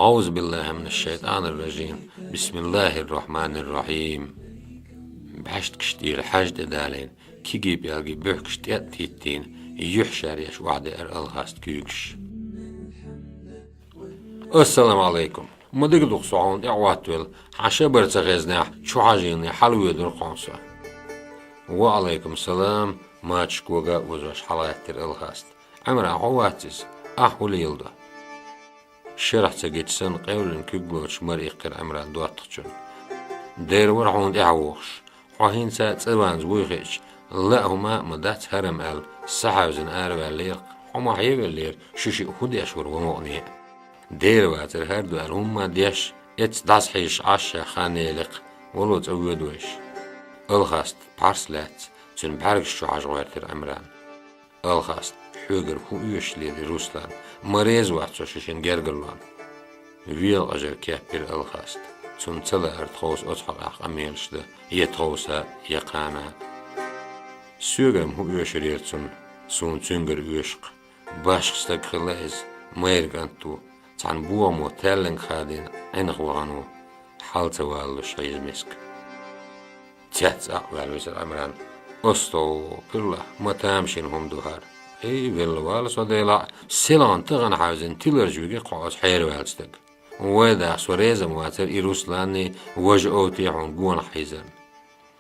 أعوذ بالله من الشيطان الرجيم. بسم الله الرحمن الرحيم. БӀаьштагаш тӀера хьаж тӀе далийна, кегий-пӀелгий буьхкаш тӀе а теттийна, юьхь шаьръеш охьадеара Алхаста куьйгаш. Ассаламу Ӏалайкум. Ма дика ду-кх со хьуна тӀехьавоттавелла, хьан шабар ца хезнехь, чу хьажийна хьалвоьдур-кх хьуна со. Ва Ӏалайкум салам, мачаш кога а озош хьалгӀаьттира Алхаста. Ӏимран, хьо вац иза, ахь хӀун леладо? Шарахь ца гича санна, къевлина куьг лоцуш мара иккхира Ӏимран доттагӀчунна. Дера вара хьуна тӀехьавогӀуш. Хьо хӀинца цӀа ванза вуй хиъча, лаа хӀума а ма дац хӀарам аьлла, сахьаьвзина араваьллера-кх. Хьо ма хьевеллера, шу шиъ хӀун деш вара ван вокъане а. Дера вацар хӀара ду аьлла, хӀумма а деш, эцца дӀаса хьийзаш Ӏаш шех хан елла-кх, вало цӀа воьду вайша. Алхаста пхьарс лаьцна, цуьнан бӀаьргаш чу хьажа гӀоьртира Ӏимран. Алхаста, хьоьгара хӀун оьшуш лелий Руслан? Ма реза вац со шу шина гергарлонна. Велакъажар кепйира Алхаста. Цунна ца лаьара тховса оцу хьокъехь къамелаш дан, я тховса, я кхана. Соьгара-м хӀун оьшурера цунна? Суна цуьнгара оьшу-кх. Башха стаг хилла иза, майра кӀант ву, цхьана бохамо таьлланга хадийна Ӏинах вахана ву, хьал ца валалуш хьийза миска. Цец а ваьлла висира Ӏимран. АстагӀфируллахӀ, ма тамашийна хӀума ду хӀара. Эй, велла вала со, Делахь, селхана тахана хьаьвзина тиларчу виги-кх хьо оцу хьераваьллачу стага. Вай даха, со реза-м вацара и Русланний, важа овте хьуна гонах хьийзарна.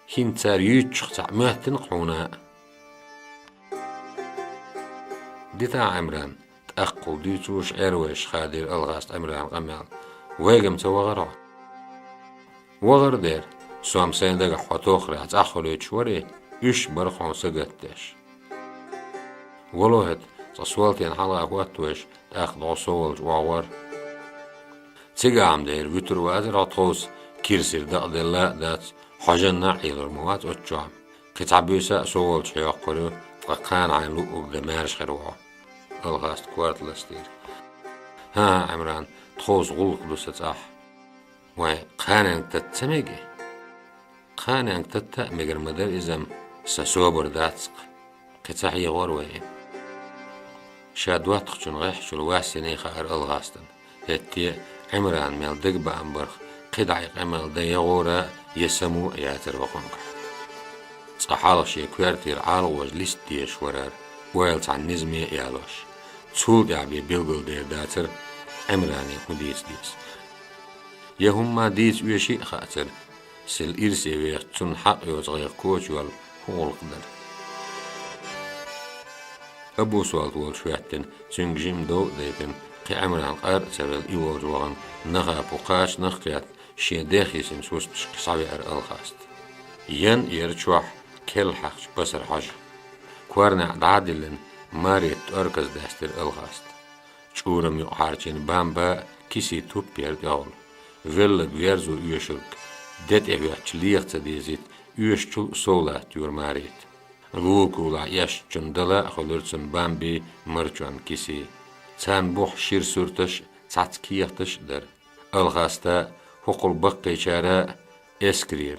ХӀинца цара юьйцучух цхьаъ моьттина-кх хьуна а. ДитагӀа, Ӏимран, тӀаккха дуьйцуш, Ӏервайша хадийра Алхаста Ӏимрана къамел. Вайга-м ца вахара хьо? Вахара дера, со-м сайн дагахь хьо тоххарехь цӀахь хуьлуьйтуш варий, уьш бара хьуна сагатдеш. Вало хӀета, цкъа Солтена хьалха хӀоттавайша, тӀаккха дӀо со волчу охьагӀор. Цигахь-м дера вуьтур вацара хьо тховса, кирсира дакъаделла а дац, хьожанна а Ӏелур ма вац оцу чохь-м. Кхин цхьа буьйса а со волчу хьоькхур ю, ткъа кхана хьайн луъург дан маьрша хир ву хьо. Алхаста корта ластийра. ХӀан-хӀа, Ӏимран, тховса гӀуллакх ду сан цӀахь. Вай, кханенга татта ца меги? Кханенга татта а мегар ма дара иза-м, сан собар дац-кх. Кхин ца хьехор вай. Ша доттагӀчун гӀеххьачул вас йина хаьара Алхастана. ХӀетте а Ӏимрана мел дагабаам барх, кхидӀа и къамел дан я гӀора, я само а яцара вахунгахь. Цкъа хьалха шен коьртера ӀалгӀожа листа дезаш вара хӀара, ойла цхьана низаме а ялош. Цул тӀаьхьа бен билгалдер дацара Ӏимране хӀун дийца деза. Я хӀумма дийца оьший а хаьацара, сел ирсе вехаш цунна хьакъ йоцу гӀайгӀа кочайолла хӀун гӀуллакх дара. Абу Солт волчу хӀоьттина, цуьнга жимма дов а дайтина, кхин Ӏимран къар а ца велла, и волчу вахана, нахапо кхачанах а кхетта, шен дехийсинчу хӀусташка схьавеара Алхаста. Ян а яра чохь керла хьаькхча басар хьожа. Корнехь дӀа а диллина, Марета тӀорказа даьстира Алхаста. ЧӀурам юкъахьарчийна бамба а, кисий туп а яра тӀехула. Велларг верзо оьшург, де тӀе хӀоьттича леха ца дезийта, оьшучул а сов латтайора Марета. Лулакулахь эшначунна дала а хуьлура цунна бамбий, марчонна кисий. Царна бухахь шира сурташ а, цхьацца кехаташ а дара. Алхаста, хӀокхул баккхийчара а эскарера,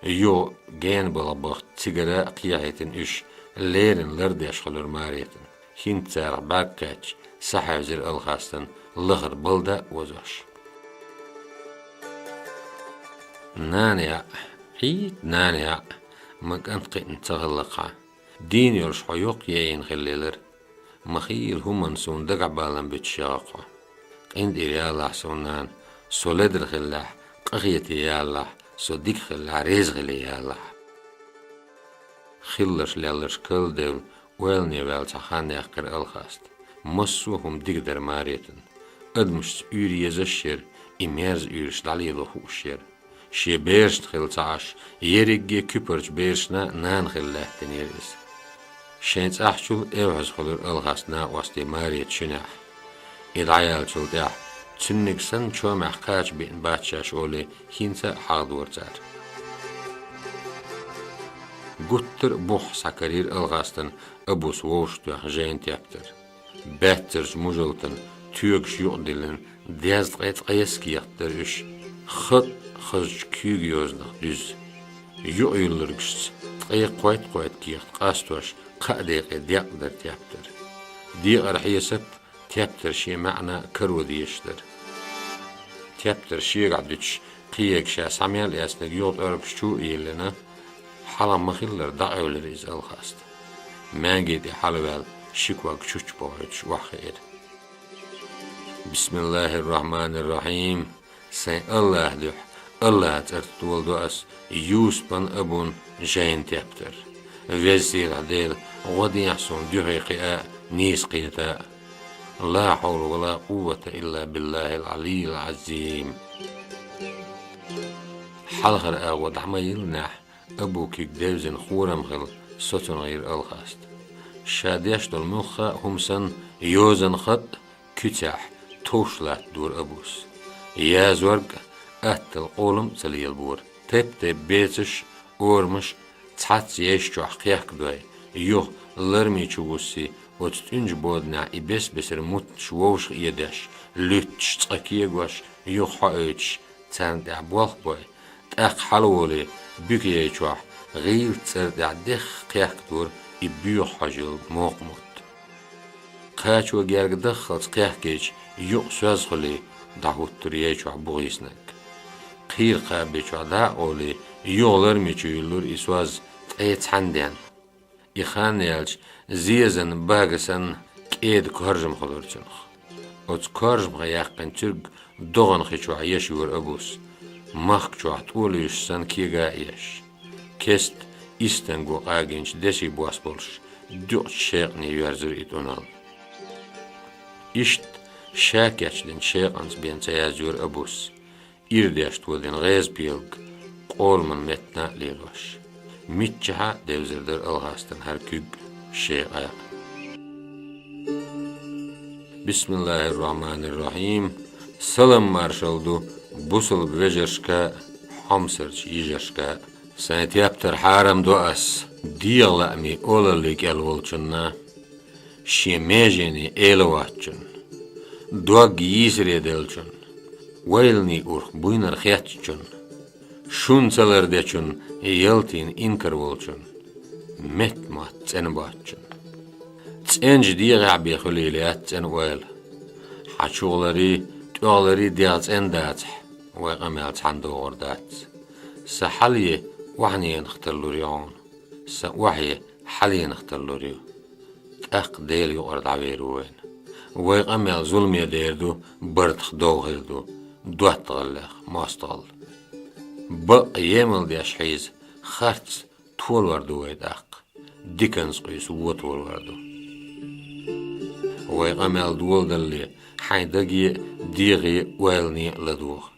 юха генабалха бахта цигара а кхехьийтина уьш, леррина лардеш хуьлура Маретана. ХӀинца царах бӀаьрг кхаьчча, схьахьевзира Алхастана, лахара балда а озош. Нана яӀ, Ӏийта нана яӀ, ма кӀант кхиъна ца хилла-кх хьан. Дийна йолуш хьо йоккха яйина хилла елара. Ма хийла хӀуманна суна дагахьбалам буьтуш яхара хьо. КъинтӀера ялалахь суна, нана, со ледара хиллехь, къахетий ялалахь, со дика хиллехь, реза хилий ялалахь. Хилларш-лелларш карладевлла, ойлане ваьлла цхьа хан яьккхира Алхаста. Массо а хӀума дика дара Маретана. Адамашца уьйр езаш а яра, и мерза уьйраш дӀалело хууш яра. Шен берашна хилла ца Ӏаш, ерриге а куьпарчу берашна нана хилла лаьттина яра иза. Шайн цӀахьчул а эвхьаза хуьлура Алхаста накъостий Марета шинехь. И дӀаяьллачул тӀаьхьа, цуьнниг санна чомехь кхача биъна бац шаьш олий, хӀинца а хьахадора цара. Гуттар а бухахь схьакарийра Алхастана Абус вовшахтоьхна жайна тептар. Баьццарчу мужалтана, тоьгаш юкъадиллина, дезткъе ткъайесна кехат дара уьш, хатӀ хазачу куьйга йозанах дуьзна. Юкъаюьллургашца, ткъе кхойтта-кхойтта кехат къастош, кхаа декъе декъ дара тептар. Декъара хьесап, Тептар шен маьӀна каро дезаш дара. Тептар шегахь дуьтуш, кхиега ша схьа мел эцнарг юха тӀоьргаш чу а йиллина, хьалха ма-хиллара дӀакъевлира иза Алхаста. Маьнге тӀе хьалаваьлла, ши ког чучча бохуьйтуш охьахиира. Бисмиллахир-рахманир-рахим. Сайн Аллахь дуьхьа, Аллахьан цӀарца доладо ас Юсупан а, Абун а жайна тептар. Веза-Сийлахь Дела, гӀо дехьа суна дуьхье кхиа а, нийса кхета а. Ла хьавла ва ла къуввата илла биллахил Ӏалиййил Ӏазим. Хьалхара агӀо дӀа ма-йиллинехь, Абу куьг девзина хорам хилла, соцунгӀийра Алхаста. Ша деш долу муьлхха а хӀума санна, йозанан хатӀ а, куьцехь товш латтадора Абус. Язорг а, аттал къолам а ца лелабора. Тайп-тайпа бецаш а, орамаш а цхьацца ейш чохь кхехкадой, юха ларме чу вуссий, оцу тӀуьнчу боданехь и бес-бесара мутташ вовшах а эдеш, луьтташ, цкъа кегош, юха хьоуьйтуш, царна тӀехь болх бой, тӀаккха хьалаволий, буька ей чохь, гӀийлачу цӀара тӀехь дехха кхехкадора и боьха хьожа йолу мокха мутт. Кхачо герга даххалц кхехкийча, юкъ соьза хуьлий, дӀахӀуттура ей чохь бугӀийсинарг. Кхийра кхаба чохь дӀа а къолий, юха ларме чу юьллура и соьза ткъе цхьаьна денна. И хан яьлча, зезан бага санна, кӀеда коржам хуьлура цуьнах. Оцу коржамха яьккхина цуьрг догӀанан хи чохь еш йора Абус, махка чохь тӀолуьйсуш санна кега а еш. Кеста истанго къагийначу деши бос болуш, дуькъачу шекъане йоьрзура и тӀунал. Иштта ша кечдинчу шекъанца бен ца яздора Абус, ирдеш тодина гӀеза пелаг къоламан меттана а лелош. Миччахьа а девзар дара Алхастан хӀара куьг а, шекъа а. Бисмиллахир-рахманир-рахим. Салам-маршалла ду бусалба вежаршка а, хьомсарчу йижаршка а. Сайн тептар хьарам до ас дегӀан лаамийн олаллин кӀел волчунна, шен меженийн эла воцчунна, дог йийсаре деллачунна, ойланийн урх буйнара хеттачунна, шун ца лардечунна, ялтийн инкар волчунна, метта мотт цӀена боцчунна. ЦӀеначу дегӀехь бен хуьлийла яц цӀена ойла. Хьан чугӀаларий, тӀехуларий дегӀ цӀена дацахь, вай къамел цхьаьна догӀур дац. Сан хьалъе охьаненах тарлур ю хьуна, сан охье хьаленах тарлур ю. ТӀаккха Делан юкъара дӀавер ву вайна. Вай къамел зуламе дер ду, бартах дов хир ду, доттагӀаллех мостагӀалла. Бакъ емал деш хьийза, харц толор ду вай тӀаккха, диканца къуьйсу вон толор ду. Вай къамел доладалале, хьайн даге а, дегӀе а, ойлане а ладогӀа.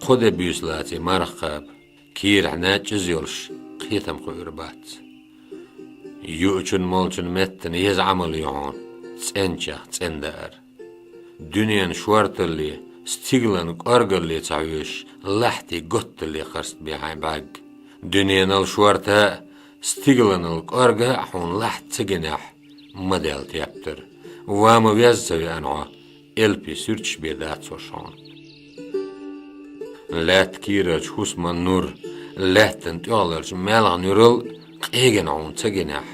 Кхо де буьйса лаций марха кхаба, кийрахь наьчӀ иза йолуш, кхетам кхуьур бац. Юучун-молчун меттана еза Ӏамал ю хьуна цӀеначех цӀена даар. Дуьненан шорталле, стигалан кӀоргалле ца хьоьжуш, лахьти готталле харц бен хьайн бӀаьрг. Дуьненал шорта а, стигаланал кӀорга а хьуна лахьт ца гинехь, ма дел тептар. Ва ма веза ца веана хьо, элпий суьрташ бен дац хӀорш хьуна. Лаьтта кийрарчу хӀусаман нур, лаьттан тӀехуларчу маьлхан нуьрал а къегина хьуна ца гинехь,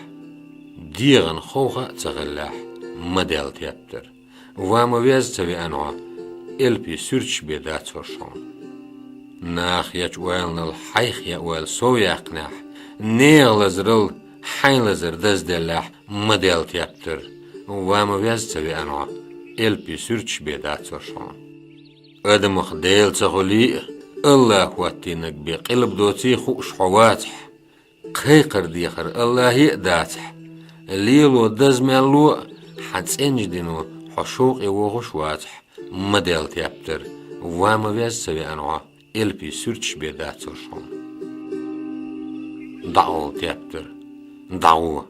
дегӀан ховха а ца хиллехь, ма дел тептар. Ва ма веза ца веана хьо, элпий суьрташ бен дац хӀорш хьуна. Наха ечу ойланал хьайх ян ойла сов яьккхинехь, нехан лазарал хьайн лазар дазделлехь, ма дел тептар. Ва ма веза ца веана хьо, элпий суьрташ бен дац хӀорш хьуна. Адамах Дела ца хуьлий а, Аллахь хӀоттийнарг бен къилба доций хууш хьо вацахь, кхайкхар-дехар Аллахье а дацахь, лело даза мел ло а, хьан цӀеначу дино хьо шовкъе вохуш вацахь, ма дел тептар, ва ма веза ца веана хьо, элпий суьрташ бен дац хӀорш хьуна. ДӀагӀо тептар, дӀагӀо,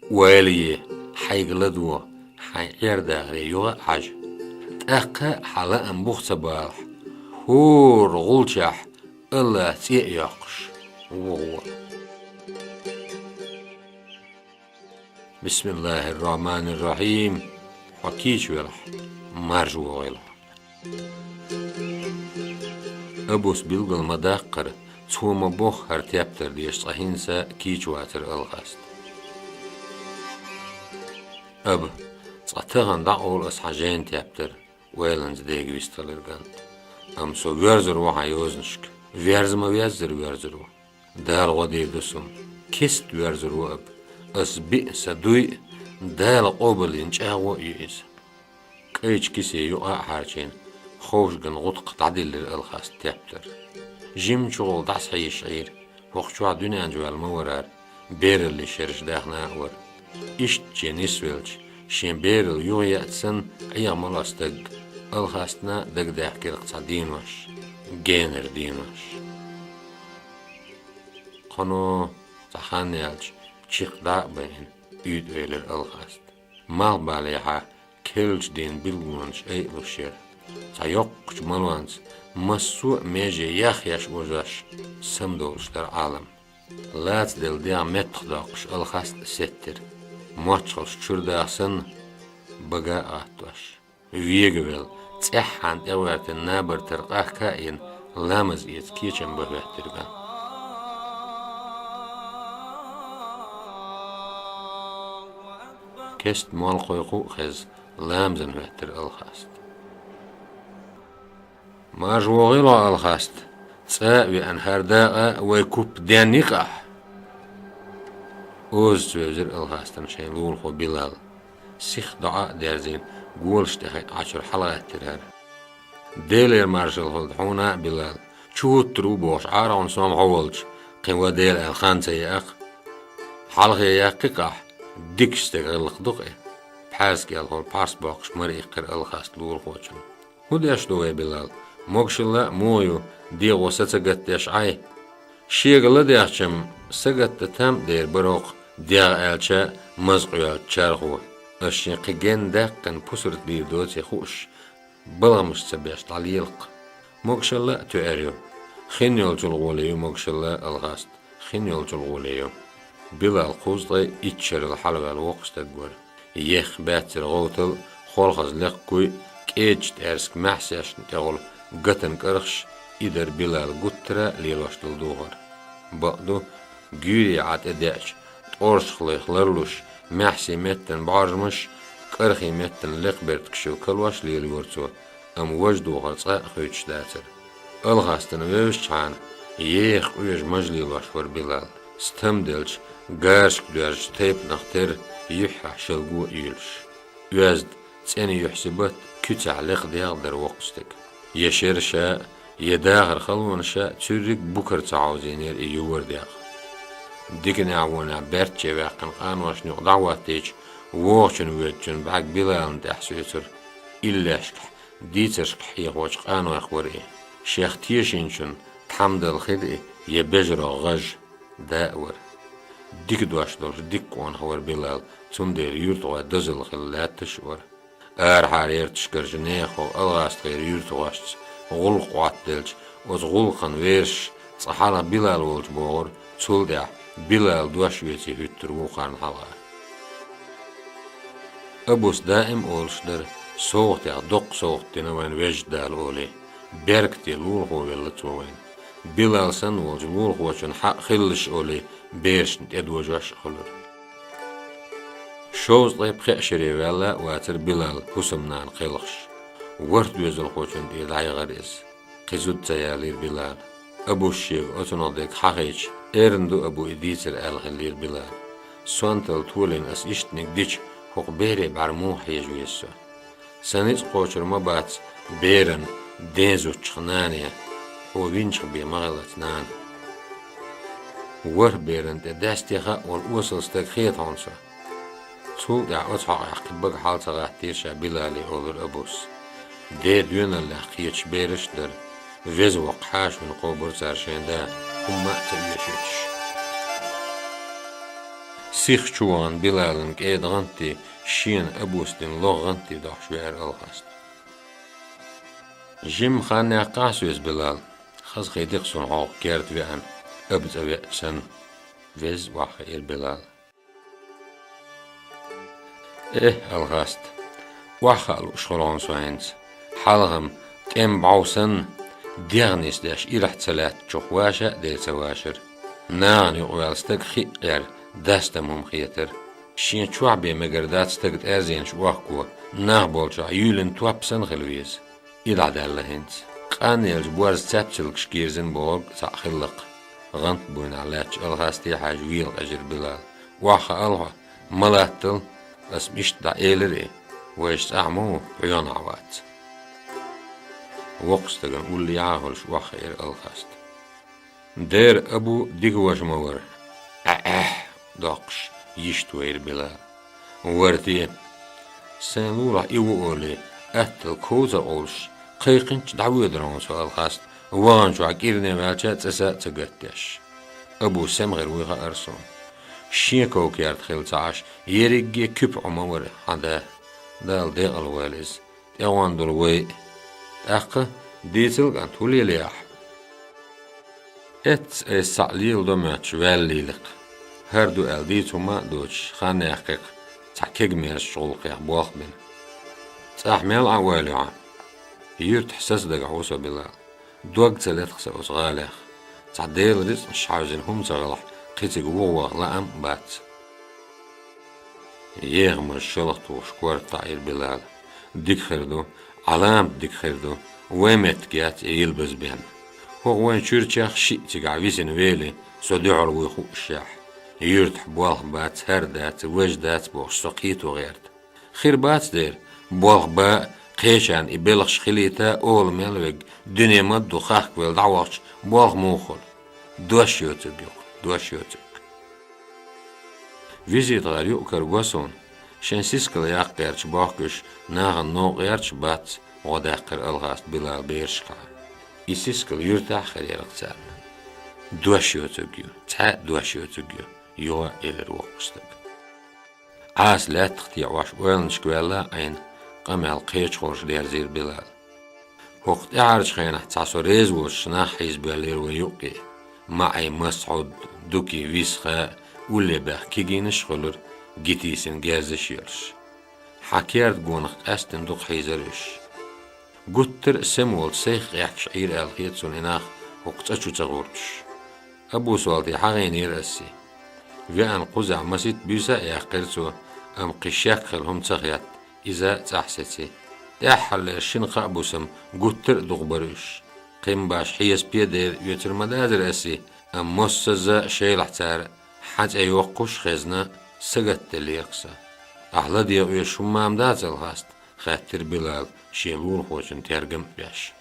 ойла е, хьайга ладогӀа, хьайн Ӏер-дахаре юха а хьажа. ТӀаккха а хьан лаам бух ца балахь, хӀора гӀулчехь Аллахь цӀе а йоккхуш, ву гӀо. Бисмиллахир-рахманир-рахим. Хьо кийча велахь, маржа вогӀийла хьо. Абус билггал ма даккхара, цо ма боххара тептар деш цкъа хӀинца кийча вацара Алхаста. Аба, Ткъа тахана дӀакъовла ас хьан жайна тептар, ойланца дега вистхилира ГӀант. Амма со воьрзур ву хьан йозанашка, верза ма веззара воьрзур ву. Дала гӀо дийр ду суна, кист воьрзур ву аба. Ас биъ, сан дуй а, Дала къобалйина чӀагӀо а ю иза. КӀайчу кисе юкъа а хьарчийна, ховшган гӀутакх дӀадиллира Алхаста тептар. Жимма чугӀолла дӀасахьийзаш Ӏийра, хӀокху чохь дуьнен чу ваьлла ма варара, бераллин шераш даьхна а вара. Иштта чен нисвелча, шен берал юха еъча санна, Ӏеха ма ло стаг, Алхастана дагадаьхкира цхьа денош, генара денош. Кхано цхьа хан яьлча, чакх дӀа а байина, уьйтӀа велира Алхаста. Малхбалехьа, керлачу дийнан билгалонаш айалуш яра. Цхьа йоккхачу малонца массо а меже яхъеш, ожош самадовлуш дара Ӏалам. Лацаделла дегӀ меттахдоккхуш, Алхаста сеттира. Мочхалш чуьра даха санна, бага а гӀаттош. Вегавелла, цӀеххьана тӀегӀертина набар тара къахка а йина, ламаз эца кечам бан хӀоьттира ГӀанта. Кеста молхой кху а хеза, ламазан хӀоьттира Алхаста. Марша вогӀийла хьо, Алхаста, цӀа а веана, хӀара дакъа вай куп денна йикъахь. Озаца вевзира Алхастана шайн лулахо Билал. Сиха доӀа а дерзийна, голаш тӀе хиъна Ӏачуьра хьалагӀаьттира хӀара. Делера маршалла хуьлда хьуна а, Билал. Чу хӀуттур ву бохуш Ӏара хьуна сом хьо волчу, кхин ван Дела аьлла хан ца яаккха. Хьалхе яккхи-кх ахь, дикачу стеган гӀиллакх ду-кх и. Пхьаьрса кӀелхула пхьарс боккхуш мара иккхира Алхаста лулахочунна. ХӀун деш ду вай, Билал? Могашалла а муха ю, дегӀо са ца гатдеш Ӏай? Шега ладегӀча-м, сагатдан там а дер бара хӀокху, дегӀ аьлча, маза къоьллачу чархо. Ас шен кхин генна даьккхина пусарт дийр доций хууш, балхамаш ца беш дӀалелакх. Могашалла а тоьар ю. Хин йолчул гӀоле ю могашалла, Алхаста, хин йолчул гӀоле ю. Билал кхузткъе итт шарал хьалаваьлла воккха стаг вара. Ехха баьццара гӀовтал а, холхаза лекхакуй а, кӀедачу тӀаьрсиг маьхьсешна тӀехула гатан кӀархаш, и дара Билала гуттара а лелош долу духар. Бакъду, гуьйре Ӏа тӀедеача, ткъоршах лайх ларлуш, маьхьсийн меттан бӀожамаш, кӀархийн меттан лекхаберташ калош лелайора цо, амма важа духар цкъа а хуьйцуш дацара. Алхастана вевзачхьана, еха къоьжа маж лелош вара Билал. Стамделча, гарашка доьрзучу тайпанах терра, юьххьехь шалго а юьйлуш. Оьзда, цӀена юьхь-сибат, куьцехь лекха дегӀ а дара воккха стеган. Я шера ша, я дахар халонаш а, цуьрриг букара ца хьовзийнера и ювар дегӀ. Диканехь-вонехь баьрчче ваьккхина къаношна юкъа дӀахӀоттийча, вогӀучун воьдучун бӀаьрг Билална тӀехь суьйцура. Иллешкахь, дийцаршкахь хьехочу къанойх вара и. Шех тешийначун тхьамдал хир и, я бежаро гӀаж, да а вара. Дика дош долуш дика къонах вара Билал, цундела юьртахой дозалла хилла лаьтташ а вара. Арахьара ярташкарчу нехахула АлгӀастахера юьртахошца гӀуллакх Ӏоттаделча, оцу гӀуллакхан вершаш цкъа хьалха Билал волчу богӀура, цул тӀаьхьа Билала дош оьций хӀуьттура вукхарна хьалха. Абус даим олуш дара: «СовгӀатех доккха совгӀат дина вайна Везачу Дала», — олий. Беркате лулахо велла цо вайна. Билал санна волчу лулахочун хьакъ хилалаш олий, берашна тӀедожош а хуьлура. Шовзткъе пхеа шаре ваьлла а вацара Билал хӀусамнана кхелхаш. ВорхӀ доьзалхочунна тӀера дӀаяхара иза. Кхин зуда ца ялийра Билала. Абус шега оцунах дерг хьахийча, эрна ду Абу и дийцар аьлла хиллера Билала. Сонталла толийна ас ишттаниг дича, хӀокху бере бӀаьра муха хьежа веза со? Сан ницкъ кхочур ма бац беран ден зудчух нане, хьо винчух бен ма хилац, нана. ВорхӀ беран тӀе даьстехьа а волу осал стаг хета хьуна со. Цул тӀаьхьа оцу хьокъехь кхин бага хьал ца гӀаттийра ша Билале, олура Абус. Ден доьналлех кхеташ бераш а дара, веза-воккха хьаша вина кхобура цара шайн да, хӀумма а ца оьшуьйтуш. Сиха чу вахана Билалан кӀеда гӀантий, шена Абус дина лоха гӀантий дохьуш веара АлгӀаста. Жимма хан яьккхахьа соьца, Билал, хазахетий-кх суна хьо керта веана, аба цӀа веача санна, веза охьахиира Билал. Эхь, АлгӀаста, охьахаа лууш хуьлу хьуна со хӀинца. Хьалха-м тӀеман бӀов санна, дегӀ нисдеш ирахь ца лаьттачух ваша а дер ца вашара. Нахана юкъаваьлла стаг хиъ а гӀерта, дастам хӀума хетара. Шен чохь бен мегар дац стаг тӀаьрзенаш охко, нах болчохь юьйлина топ санна хила веза. И дӀадаьлла хӀинца. Къанъелча борз цаьпцалгаш кийрзина бохург цхьаъ хилла-кх. ГӀант буйнахь лаьттачу Алхасте хьаьжа вела къежира Билал. Охьахаал хьо, ма латтал, ас-м иштта дӀаэлира и, вайша цӀахь ма ву, хьоьгӀанахь вац. Воккхачу стагана уллехьа а хуьлуш охьахиира Алхаст. Дера Абу дика важа ма вара. Ахь-ахь доккхуш, йист вайра Билал. Вара те. Сайн лулахь и ву олий, аттал ков ца къовлуш, кхайкхинчу дӀавоьдур хьуна со, Алхаст, ваханчохь кӀирне ваьлча цӀа са а ца гатдеш. Абу сема хир вуй хаьара суна. Шен ков керта хилла ца Ӏаш, ерриге куьпа Ӏу ма вара хьан да. Дала декъала войла иза. ТӀегӀон долу вай. ТӀаккха, дийцал, кӀант, хӀун лелайахь? Эццахь айса цхьаъ леладо моьттуш ваьллийлакх. ХӀара ду аьлла дийца хӀума а доцуш, хан яьккхи-кх, цхьа кегамерсачу гӀуллакхех болх бина. ЦӀахь мел Ӏан ойла ю хьан? Юьртахь саца дагахь ву со, Билал. Дог ца летахь сан оцу гӀалех. Цхьа Делан рицкъанаш хьаьвзина хӀума ца хилахь, кхин цига вуха ваха лаам а бац. Ехамаш шалха тухуш корта таӀийра Билала. Дика хир ду, Ӏаламат дика хир ду, вайн меттиг яц и йилбазбен. ХӀокху вайн чуьрчех шиъ цигахь висина вели, со дуьхьал вуй хуушшехь. Юьртахь болх бац, хӀара дац, важа дац бохуш, со кхето гӀерта. Хир бац дера, болх бан а, кхечарна и белхаш хилийта а, ола мел верг, дуьне ма-дду хахкавелла дӀавахча, болх муха хуьлу? Дош йоцург ю-кх, дош йоцург. ВизитгӀар юкъ караго суна, шайн сискал яккха гӀерташ бохку уьш, нахана новкъа гӀерташ бац, гӀо даьккхира Алхаста Билала берашкахьа. И сискал юьртахь а хир яра-кх царна. Дош йоцург ю, цхьаъ а дош йоцург ю, юха а элира воккхачу стага. Ӏаса лаьттах тӀе Ӏаш ойланашка ваьлла а Ӏийна, къамел кхечахьарчу дерзийра Билала. ХӀокху тӀаьхьарчу хенахь цхьа со реза воцуш нах хьийзабоьллера вайн юккъе. МаӀи Масхьуд, Дуки Висха, улле баьхна кигийнаш а хуьлура, гитийсина герзаш а йолуш. Хьан керда гонах къаьстина дукха хьийзара уьш. Гуттар а сема волчу сайх къехкаш Ӏийра аьлла хета суна и нах, хӀокху цӀа чу ца гӀерташ. Абу-Солти хьагӀийнера ас и. Веана кхузахь масийтта буьйса а яьккхира цо, амма кхин шек хилла хӀума ца хетта, иза цӀахь сеци. ТӀаьххьарлера шина-кхаа бусам гуттар а дукха бара уьш. Кхин башха хьесапе а дера оьцур ма дазара ас и, амма массаза а шайлахь цара хьан цӀе йоккхуш а хезна, сагатделлера-кх сан. Ахь ладегӀа оьшуш хӀумма ма дац, Алхаст? — хаьттира Билала, шен лулахочун тергам а беш.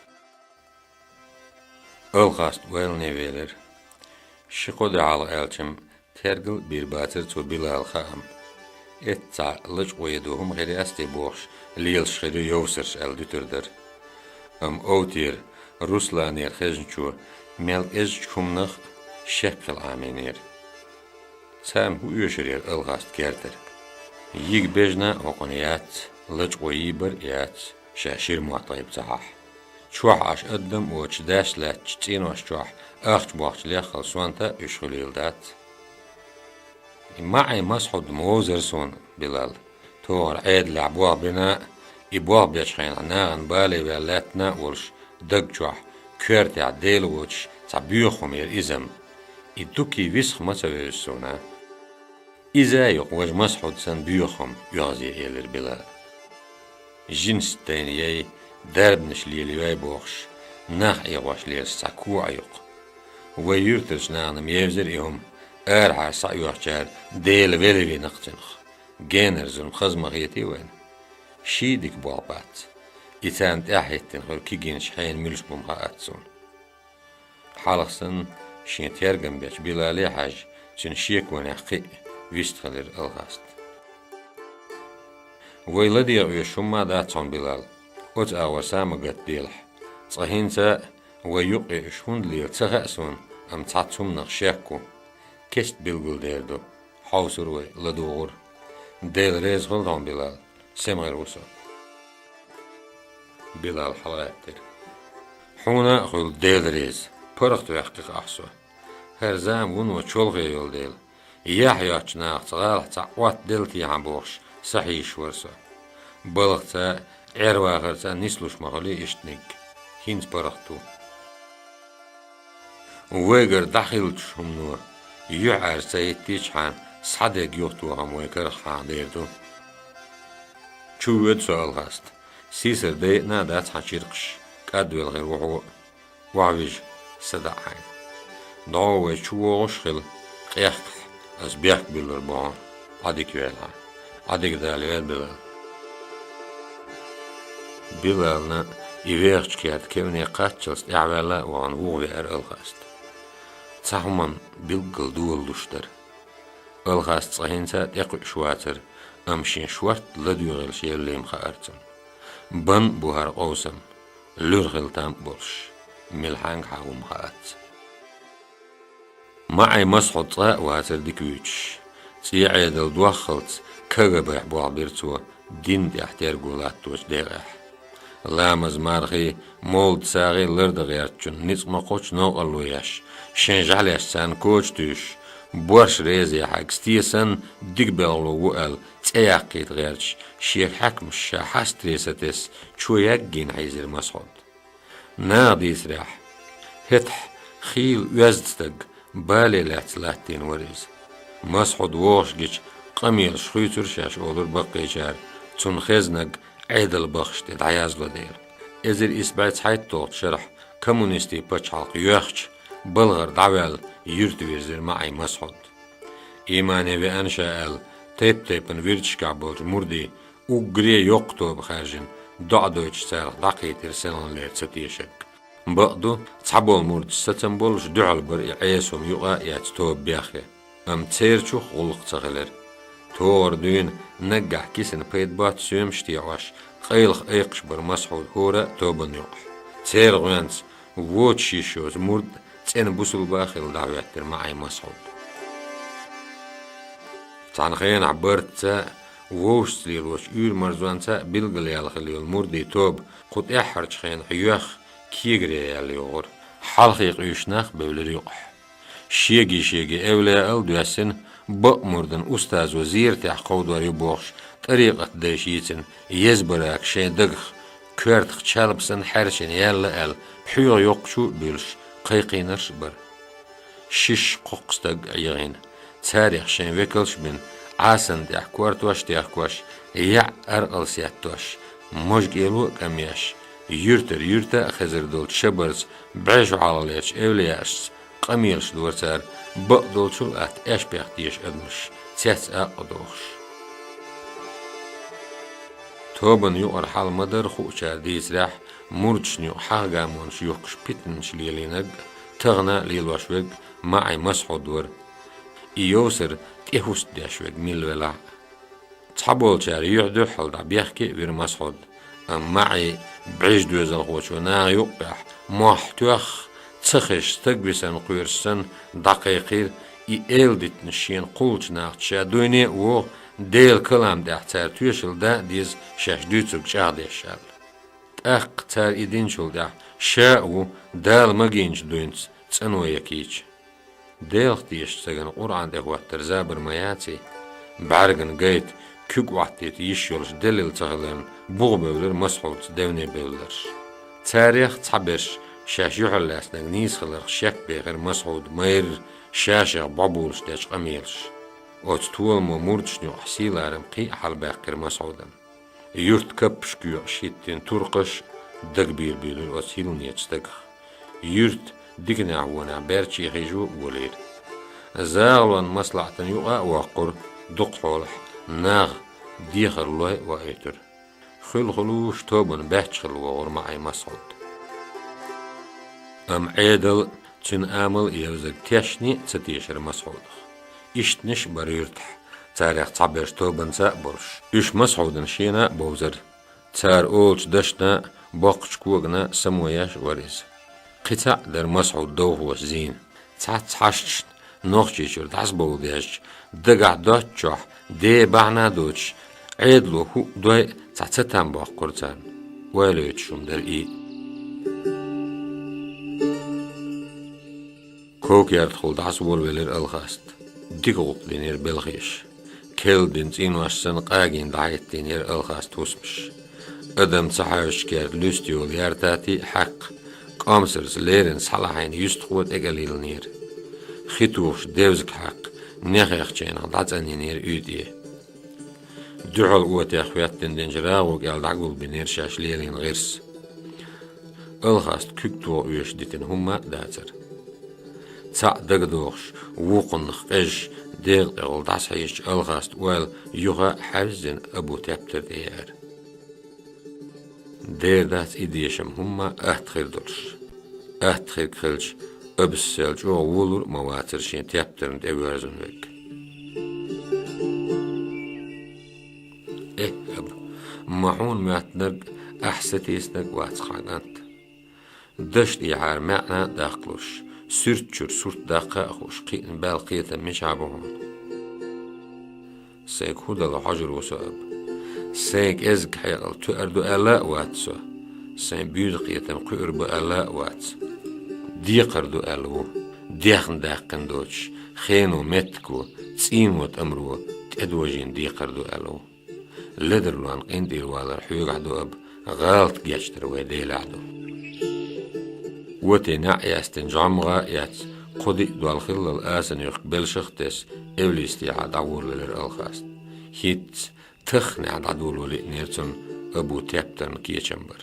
Алхаст ойлане велира. Ши-кхо де хьалха аьлча-м, тергал а бийр бацара цо Билала хаам. Эццахь лачкъо йи ду хӀума хир яц те бохуш, лелаш хир ю йовсарш аьлла дуьтур дара. Амма овтера, Русланера хезначо мел кӀезачу хӀуманах а шек хилла Ӏамийнера. Царна хӀун оьшур яра Алхаста кертара? Йига бежна а хӀокхуьнан яц, лачкъо йийбар а яц, ша шира мотт гӀайба ца хьахь. Чохь Ӏаш адам а воцуш, даьсса лаьттачу цӀенош чохь ахча-бохча леххал сонта а уьш хуьлийла дац. И МаӀи Масхьуд-м вовзара суна, Билал. ТохӀара Ӏедалехь болх бина а, и болх бечу хенахь нахана бале ваьлла лаьттина а волуш, даг чохь, коьртехь Дела воцуш цхьа боьха хӀума яра иза-м. И Дуки Висха ма ца вевза суна. Иза а ю-кх важа Масхьуд санна боьха хӀума, оьгӀазе элира Билала. Жинаш тайна яй, дарбанаш лелайой бохуш, нах Ӏехош лелаш цхьа коӀа ю-кх. Вай юьртарчу нахана-м евзира и хӀума, арахьара схьаоьхучара Дела велавина-кх цунах. Генара зулам хаза ма хетий вайна? Ший дика болх бац. И царна тӀаьхьахӀиттина хуьлу кигийнаш хьенан муьлш бу-м хаьац суна. Хьалха санна, шен тергам бечу Билале а хьаьжжа, цуьнан шеконех кхин а вистхилира Алхаст. Вай ладегӀа оьшуш хӀумма а дац хьуна, Билал. Оцу агӀор са а ма гатделахь. Цкъа хӀинца а вай юккъе уьш хӀунда лела ца хаьа суна, амма цхьацца хӀуманах шек ву. Кеста билгалдер ду. Хьовсура вай, ладугӀура. Дела реза хуьлда хьуна, Билал. Сема хир ву со. Билал хьалагӀаьттира. Хьуна а хуьлда Дела реза. ПаргӀатваьккхи-кх ахь со. ХӀара зама вуно чолхе йолу дела, яхь йоцучу нахаца гӀалахь цхьаъ Ӏоттаделла техьа бохуш, са хьийзаш вара со. Балхаца а, Ӏер-вахарца а нислуш ма хуьлий иштаниг. ХӀинца паргӀат ву. Вайгара дӀахиллачу хӀумано юьхьӀаьржа ца хӀиттийчхьана, Схьадерг юхатохам вай карах хьахдер ду. Чу воьду со, Алхаста. Сийсара дайна а дац хьан чиркхаш, кӀадвелла хир ву хьо. Охьавижа, садаӀа хьайна. ДӀо вай чу вогӀуш хила, къехкахь, ас бехк буьллур бу хьуна. Ӏадика йойла хьан. Ӏадика Дала йойла, Билал. Билална и вехачу керта кевне кхаччалц тӀаьхьаваьлла а вахана вуха веара Алхаста. Цхьа хӀуманна билггал доладуш дара. Алхаста цкъа хӀинца а тӀекхуьуш вацара, амма шен шортта ладоьгӀийлаш еллийна хаьара цунна. Бан а бу хӀара къовсам, луьра хила там а болуш, мила хьаьнга хьан хӀума хаьац. МаӀай Масхьуд цкъа а вацара дика вуьйцуш. ЦӀий Ӏедал доххалц кагабехь болх бира цо, дин тӀехь терго латточу декъехь. Ламаз, мархий, мовлид сагӀий лардан гӀертачунна ницкъ ма кхочу новкъарло еш, шен жӀаьлеш царна коча туьйсуш, борш реза яхьарг стесан дика белхало ву аьлла, цӀе яккхийта гӀерташ, шен хьаькамаш ша хьастаре сатесса, чо яггийна хьийзира Масхьуд. Наха дийцарехь, хӀетахь хийла оьзда стаг, бале лаьцна латтийна вара иза. Масхьуд вогӀуш гича, къамелаш хуьйцура шаьш олура баккхийчара, цунна хезнарг Ӏедал бахаш тӀе дӀаязло дела. Эзар исс бӀе цхьайтталгӀачу шарахь коммунистийн пачхьалкх йоьхча, балхара дӀаваьлла, юьрта вирзира МаӀай Масхьуд. Иймане веана ша аьлла, тайп-тайпана вирдашкахь болчу мурдийн уггаре йоккха тоба хаьржина, доӀа дойтуш царах дӀакхийтира селханлера ца тешарг. Бакъду, цхьаболу мурдаш сацам боллуш дуьхьал бара и Ӏеса хӀума юкъа а эцна тоба бехке, амма церачух гӀуллакх ца хилира. ТогӀар дуьйна наггахь кисана пайда боцу соьмаш теӀош, къайлаха айкхаш бара Масхьуд хӀора а тобанна юкъахь. Церан гӀоьнца вочу шиш йоцу мурд а цӀена бусулба а хилла дӀахӀоьттира МаӀай Масхьуд. Цхьана хенахь бартаца а, вовшашца лелочу уьйр-марзонца а билгалъяьлла хилла йолу мурдийн тоба кху тӀаьххьарчу хенахь йоьхна кегаре яьлла йогӀура. Хьалхе къуьйсуш нах а бевлира юкъахь. Шегий-шегий эвлаяал а доьссина, бакъ мурдан устазо зератехь кховдор ю бохуш, тӀарикъат дайша йийцина, еза барак шайн дагах, коьртах чалба санна хьаьрчина яьлла аьлла, пхьоьгӀа йоккхачу а буьйлуш, кхайкхийнарш а бара. Шишша кхоккха стаг а йигӀина, царех шайн векалш а бина, Ӏасан тӀехь кортош а техкош, яӀ аркъал сеттош, можа кӀело а кӀам еш, юьртара юьрта а хезар долчу шабарца бӀе шо хьалхалерчу эвлаяашца къамелаш дора цара, бакъдолчул а атта аьшпех теша адамаш, цец а акъа дохуш. Тобанна юкъара хьал ма-дарра хуучара дийцарехь, мурдашна юкъа хьагӀ-гамонаш юхкуш питанаш лелийнарг а, тахана а лелош верг а МаӀай Масхьуд вара. И йовсар тӀехӀуста деш верг милла велахь а. Цхьаболчара юьхь-дуьхьал дӀа бехке а вира Масхьуд, амма МаӀий бӀеждоьзалхочо наха юккъехь, мохь тоьхна, ца хезаш стаг висина кхоьруш санна, дӀакхайкхийра, и эладитанаш шена кхуллучу нахаца ша дуйне а вогӀу, Делан калам тӀехь цара тоьшалла дан а деза шаьш дуьйцург чӀагӀдеш аьлла. ТӀаккха цара и динчул тӀаьхьа ша а ву, Дала магийначу дуйнца цӀано яккхийча. Делах тешачу стагана Къуръан тӀе хӀоттар забар ма яций? БӀаьргана гайта, куьг Ӏоттийта йиш йолуш делил ца хиларна, бухабевлира Масхьудца девне бевлларш. Царех цхьаберш шаьш юьхьар лаьцнарг нийса хиларх шек бехира Масхьуда майрра ша-шех бӀобулуш дечу къамелаша. Оцу толамо мурдашна юкъахь сийлахь-ларам кхин а хьалабаьккхира Масхьудана. Юьртан каппаш коькъуш хӀиттина туркхаш а дагабийр-буьйлира оцу хӀилланечу стагах. Юьртан диканехь-вонехь баьрчче хьийжо а волийра. ЗагӀалонан маслаӀатана юкъа а воккхура, дукхахьолахь нах дехар лой а ваийтура. Хуьлу-хуьлуш тобанан баьчча хилла вогӀура МаӀай Масхьуд. Амма Ӏедал а, цуьнан амал а евзарг тешне а ца тешара Масхьудах. Ишттанаш а бара юьртахь, царех цхьаберш тобанца а болуш. Уьш Масхьудана шена а бовзара. Цара олучу дашна а, боккхачу когана а само еш а вара иза. Кхин цхьаъ дара Масхьуд довхоша зийна. Цхьацца хьашташна Нохчийчуьра дӀасабовла дезча, дагахь доцчохь, де бахьана а доцуш, Ӏедало хӀуъа дой а цхьа цатам боккхура царна. Ойла йойтуш хӀума дара и. Ков-кертахула дӀасаволавелира Алхаст. Дика гӀуллакх динера белхеша. Керла дина цӀенош санна къагийна дӀахӀиттийнера Алхаст хӀусамаш. Адам ца хьаьвсачу керта луьста йолу яртатий а хьаькхна, кӀомсарца леррина схьалахьийна юьстахо тӀекӀел йиллинера. Хи тухуш девзаг хьаькхна, Нехехченах дӀацӀанйинера уьйтӀе. Дуьхьал отех хӀоьттина динчу рагӀу кӀел дӀагулбинера шаьш лелийна гӀирс. Алхаста куьг тоха оьшуш дитина хӀумма а дацара. Цхьаъ дагадохуш, вукхунах къежаш, дегӀа тӀехула дӀасахьийзачу Алхаста ойла юха а хьаьвзина Абу тептар тӀе еара. Дера дац и дешам хӀумма а атта хир долуш. Атта хирг хилча, Абас сел чӀогӀа волур а ма вацара шен тептарна тӀевоьрзун верг. Эхь, Аба, ма хьуна моьттинарг, ахь сатийсинарг а вац хьан кӀант. Дашна тӀехьара маьӀна а даккхалуш, суьрта чуьра сурт даккха а хууш, кхиъна баьлла кхетам мичахь бу хьуна? Сайга хӀун дала хьожур ву со, Аба? Сайн кӀезиг хьекъал тоьар ду аьлла а вац со. Сайн буьйса кхетам кхуьур бу аьлла а вац. Декхар ду аьлла ву. Дехна даьккхина доцуш, хено меттиго, цӀийно тӀамаро тӀедожийна декхар ду аьлла ву. Ледарлонна къинтӀера валар хьоьгахь ду, Аба, гӀалат гечдар вай Делехь ду. Отий неӀ яьстина жӀамма гӀа а эцна, кхо-диъ дол хиллал асанна юххе белшах а тесна, эвлистехьа дӀагӀур лелира Алхаста. ХӀинцца тахханехь дӀадоло лиънера цунна Абу тептарна кечам бар.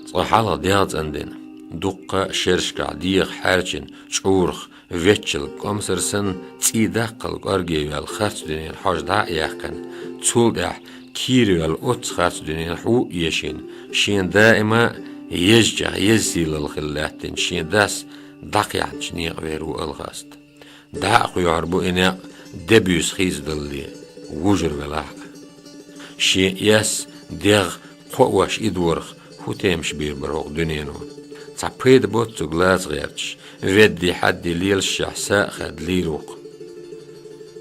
Цкъа хьалха дегӀ цӀандина, дуккха а шерашкахь деха хьаьрчина, чӀурах, веччалг кӀомсар санна, цӀий даккхал кӀорге йоьлла харц дуьненан хьожа дӀа а яьккхина, цул тӀаьхьа кийра йоьлла оццу харц дуьненан хьу а ешийна, шена даима а езачех еза сийлалла хила лаьттинчу шен дас дӀакхехьначу некъа вер ву Алхаста. ДӀа а кхоьхьур бу и некъ, де буьйса хийцадалале, вужур велахь а. Шен эс, дегӀ кхоош и дорах хӀун темаш бийр бара хӀокху дуьнено? Цхьа пайда боццуг лаца гӀерташ, веддий-хьаддий лелашшехь са а хаьдда лийр ву-кх.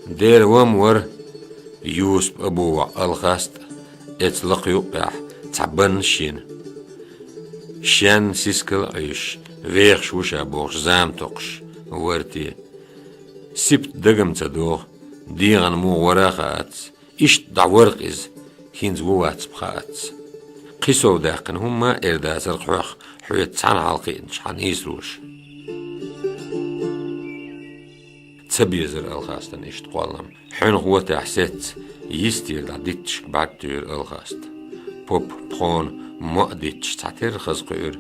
Дера ван вара Юсуп Абу воӀ Алхаста, эцу лакха юккъехь цхьа баннаш йина. Шен сискал а Ӏуьйсуш, вехаш ву ша бохуш зама токхуш вара те. Сибат дагам ца догӀу, дегӀан муха вара а хаац, иштта дӀавара-кх иза, хӀинца ву-вац-м хаац. Кхин сов даьккхина хӀумма а эр дацара-кх хьох, хьоьца цхьаьна хьалакхиъначу хьан нийсароша. Ца безара Алхастан иштта кхоллам. Хьуьнах вотехь сецна, йистера дӀа дитташка бӀаьрг туьйхира Алхаста. Поп пхона моа дитташ цхьатерра хаза кхуьура.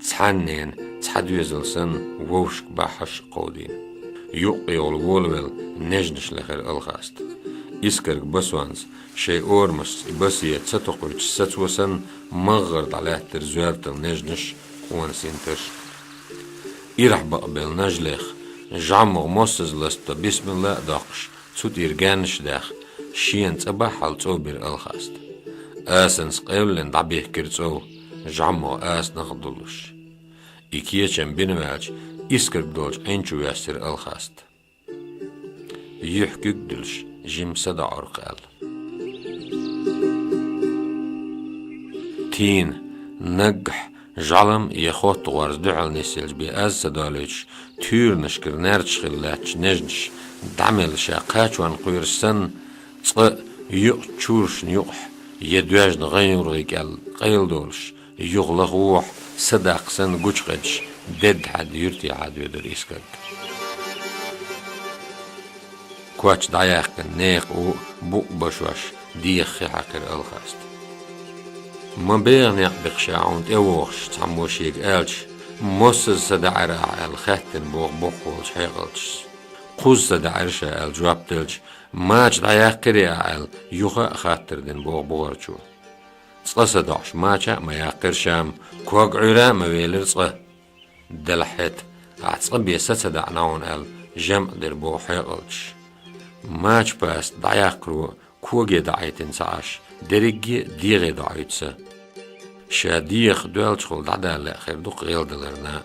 Цхьаннена цхьа доьзал санна, вовшашка баххьаш а кховдийна. Юккъехула волавелла нежнаш лехира Алхаста. Искарг Басонца шайн орамашца и Басе ца токхуьйтуш сацо санна, магӀар дӀалаьттира зоьртал нежнаш а, къона синтарш а. Ирахь бакъбелла нажлех, жӀаммагӀа моссаза ласта бисмилла а доккхуш, цу тӀера гаьннаш а даьхна, шена цӀа баххьал цӀов бира Алхаста. Асанца къевллина дӀабихкира цӀов, жӀаммагӀа асанах а дуллуш. И кечам бина ваьлча, искарг долчу Ӏин чу воьссира Алхаста. Юьхь куьг а дуьллуш, жимма садаӀура-кх аьлла. Тийна, наггахь, жӀалам я хоттагӀорца дуьхьал нисъелча бен аз ца долуьйтуш, туьйранашкара наьрташ хилла лаьттачу нежнаш дӀа мелла ша кхачонна кхоьруш санна, цкъа юкъа чурашна юкъахь я доьжна гӀайгӀургӀий кӀел къайладолуш, юха лаха вохьа садаккха санна гучукъедаш, дедда хьаьдда юьртехьа доьдура искарг. Коч дӀаяьккхина, нехан у букъ башош, деха хи хьаькхира Алхаста. Ма беха некъ бекха ша хьуна тӀевогӀуш, цхьаммо шега аьлча, моссаза садаӀара ахь аьлла, хаьттина боху боккхалчу хьекъалчаша. Кхузза садаӀара ша аьлла жоп делча, мача дӀаяьккхирий ахь аьлла, юха а хаттар дина боху бухарчо. Цкъа садоӀуш мача а ма яккхира ша-м, ког Ӏуьйра а ма велира цкъа. Делахь хӀета, ахь цкъа бен са ца даӀна хьуна аьлла, жамӀ дира боху хьекъалчаша. Мача паста дӀаяккхаро коге даӀийтина ца Ӏаш, дерриге а дегӀе доӀуьйту са. Ша деха доьлчахула дӀадала лаьа хир ду-кх гӀелдаларна а.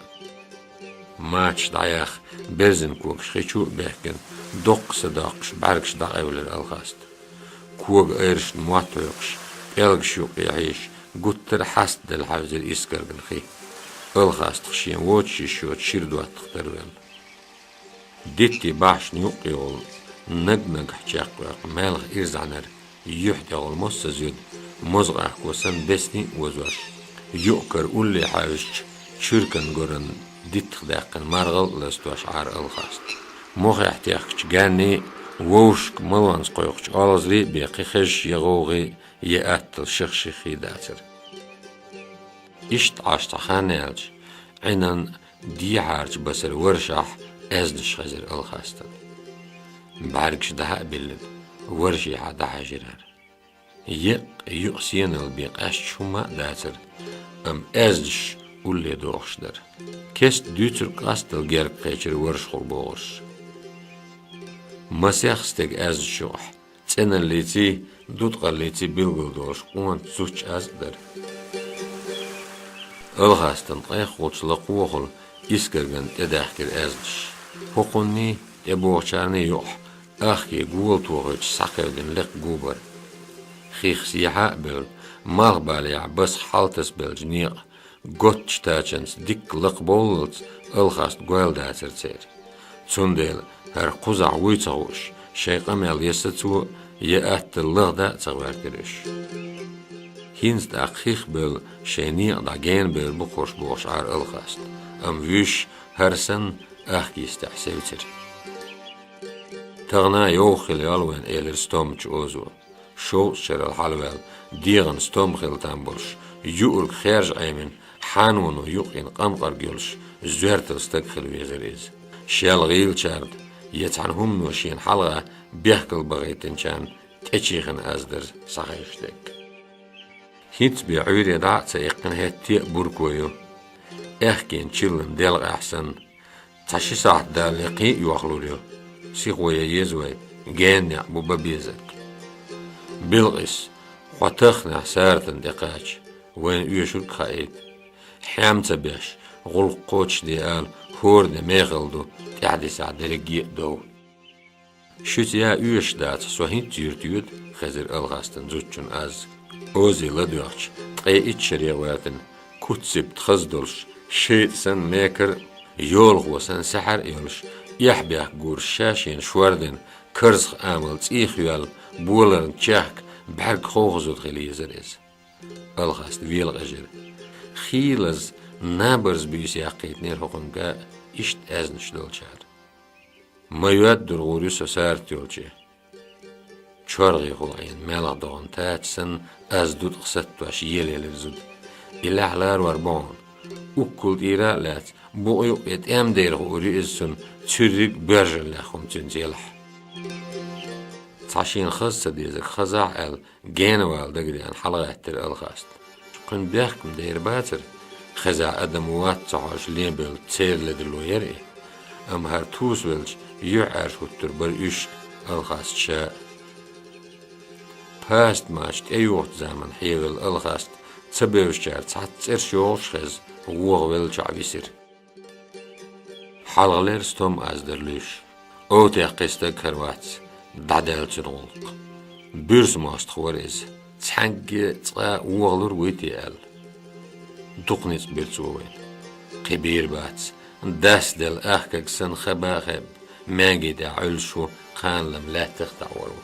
Мачаш дӀаяьхна, берзан когаш хи чу а баьхкина, доккха са доккхуш, бӀаьргаш дӀакъевлира Алхаста. Кога айрашна мотт хьоькхуш, пӀелгаш юккъе хьийзаш, гуттар а хьаста делла хьаьвзира искарган хи. Алхастах шен воцуш йиш йоцу шира доттагӀа тарвелла. Дитте бахьашна юккъехула, наг-нагахь чекхваьккха маьлха ирзахьнера, юьхь тӀехула мосса зуьда, моза къахко санна бесний а озош, юкъ-кара улле хьаьвзачу чуьркан горан диттах даьккхина маргӀал а ластош Ӏара Алхаста. Мохехь техкачу ганний, вовшашка малонца кхойкхучу олхазарий бен кхин хезаш я гӀовгӀий, я атталла ших-шиххий дацара. Иштта Ӏаш цхьа хан яьлча, Ӏинан дехьарчу басара варшахь аьзнаш хезира Алхастана. БӀаьргаш дӀахьа а биллина, варшехьа дӀахьаьжира хӀара. Еккъа юкъа сенал бен къаьсташ хӀумма а дацара, амма аьзнаш улле дохуш дара. Кеста дуьйцург къастал герга кхечира варшхур бохурш. Масех стеган аьзнаш юкъахь цӀеналлиций, дуткъаллиций билгал долуш къонан зудчун аз а дара. Алхастан ткъех волчу лакхахула искарган тӀедаьхкира аьзнаш. ХӀокхунний, тӀебогӀучарний юкъахь ахке гола тохуьйтуш схьакхевдина лекха гу бара. Хих сехьа а бевлла, малхбалехь басах хьалтасабеллачу некъа, готтачу тачанца дикка лакхабовллалц Алхаст гойла дацара церан. Цундела хӀара кхузахь вуй ца хууш, шайн къамел ясса цо, я атталла лахда а ца гӀоьртира уьш. ХӀинца тӀаккха хих бевлла шайн некъа дӀа гена бевр бу-кх хӀорш бохуш Ӏара Алхаст, амма вуьш хӀара санна ахка йистехь севцира. Тахана йовха хила йол вайн, элира стоммачу озо. ШовзткъаӀ шарал хьалаваьлла, дегӀан стом хила там болуш, юург хаьржа Ӏемина, хьаноно юкъйина къамкъарг йолуш, зоьртал стаг хила везара иза. Шел гӀийлачарна, я цхьана хӀумано шена хьалха бехкал бахийтинчарна тӀечийхина аз дара схьахезаш дерг. ХӀинца бен Ӏуьйре дӀа а ца эккхина хӀетте а бурко ю. Аьхкенан чиллан делкъехь санна, цхьа ши сахьт далале кхин а йохлур ю. Сихо ян еза вай, гена некъ бу бан безарг. Билкъис, хьо тахханехь Саратана тӀекхача, вайна оьшург а хаийта. Хьем ца беш, гӀуллакх кхочушде ала, хӀора де мехала ду, тӀаьхьадисахь дерриге а дов. Шуьца яа оьшуш дацахь, со хӀинцца юьрта йоьду, хезира Алхастан зудчун аз. Ози ладоьгӀча, ткъе итт шаре гӀоьртина, куц-сибат хаза долуш, шайтӀа санна мекар а, йолахо санна саьхьар а йолуш, эхь-бехк гурш ша-шена шордина, карзах амал цӀийх йоьлла, боларна чехка, бӀаьрг ховха зуда хила езара иза. Алхаст вела къежира. Хийлаза, набарза буьйса яккхийтинера хӀокхуьнга иштта аьзнаш долчара. Ма йоьддур гӀур ю со Сарат йолче. ЧоргӀехула Ӏийна маьлха догӀан тача санна, аз дуткъа саттош елаелира зуда. И лаьхьа ларор бу хьуна. Уккул тӀера а лаьцна, букъ юккъе тӀем дайра хуур ю иза цунна, цуьрриг боьржаллех хӀума цуьнца елахь. Цхьа шена хаза ца дезарг хазахь аьлла, генавала дагадеана хьалагӀаьттира Алхаст. Кхуьнан бехк-м дера бацара, хезахь адам вац ца хьожуш лен бевлла церан ледарло яра и. Амма хӀара тусавелча, юьхьӀаьржа хӀуттур бара уьш а, Алхаст ша а. Пасатмача тӀеюхучу заманахь хьевелла Алхаст ца бевзачара цхьацца цӀераш йогӀуш хеза, вохавелла чохь висира. Хьалхалера стом аз дара луьйш. Овтех кхин стаг хӀара вац, дӀадаьлла цуьнан гӀуллакх. Буьрса мостагӀа вара иза, цхьаьнгге а цкъа а вохалур вуй те аьлла. Дукха ницкъ бира цо вайна. Кхин бийр бац, дас делла ахкаг санна хаба а хаьбба, маьнги тӀехь Ӏуьллуш ву, кханаллам лаьттах а таӀор ву.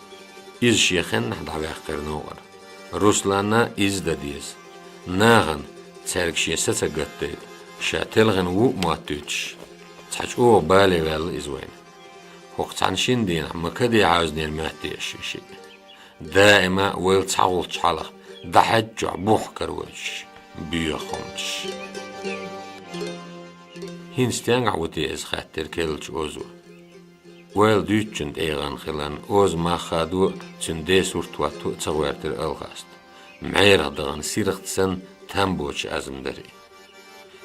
Иза шен хеннахь дӀаваьккхира новкъара. Русланна иза дан деза. Нахана, цаьрга шен са ца гатдайта, ша телхина ву а моттуьйтуш, цхьа чӀогӀа бале ваьлла иза вайна. ХӀокху цхьана-шина дийнахь ма каде хьаьвзинера моьтту аш и шиъ. Даима а вайл цхьа гӀулч хьалха, дӀахьаьдда чохь бух каравойтуш, боьха хӀуманаш. ХӀинца стенгахь ву те иза, хаьттира керлачу озо. Ойла дуьйцучун тӀегӀан хиларна, оза мах хадо а, цуьнан ден сурт хӀотто а ца гӀоьртира Алхаст. МӀерах дахана сирхта санна, там боцуш Ӏазам дара и.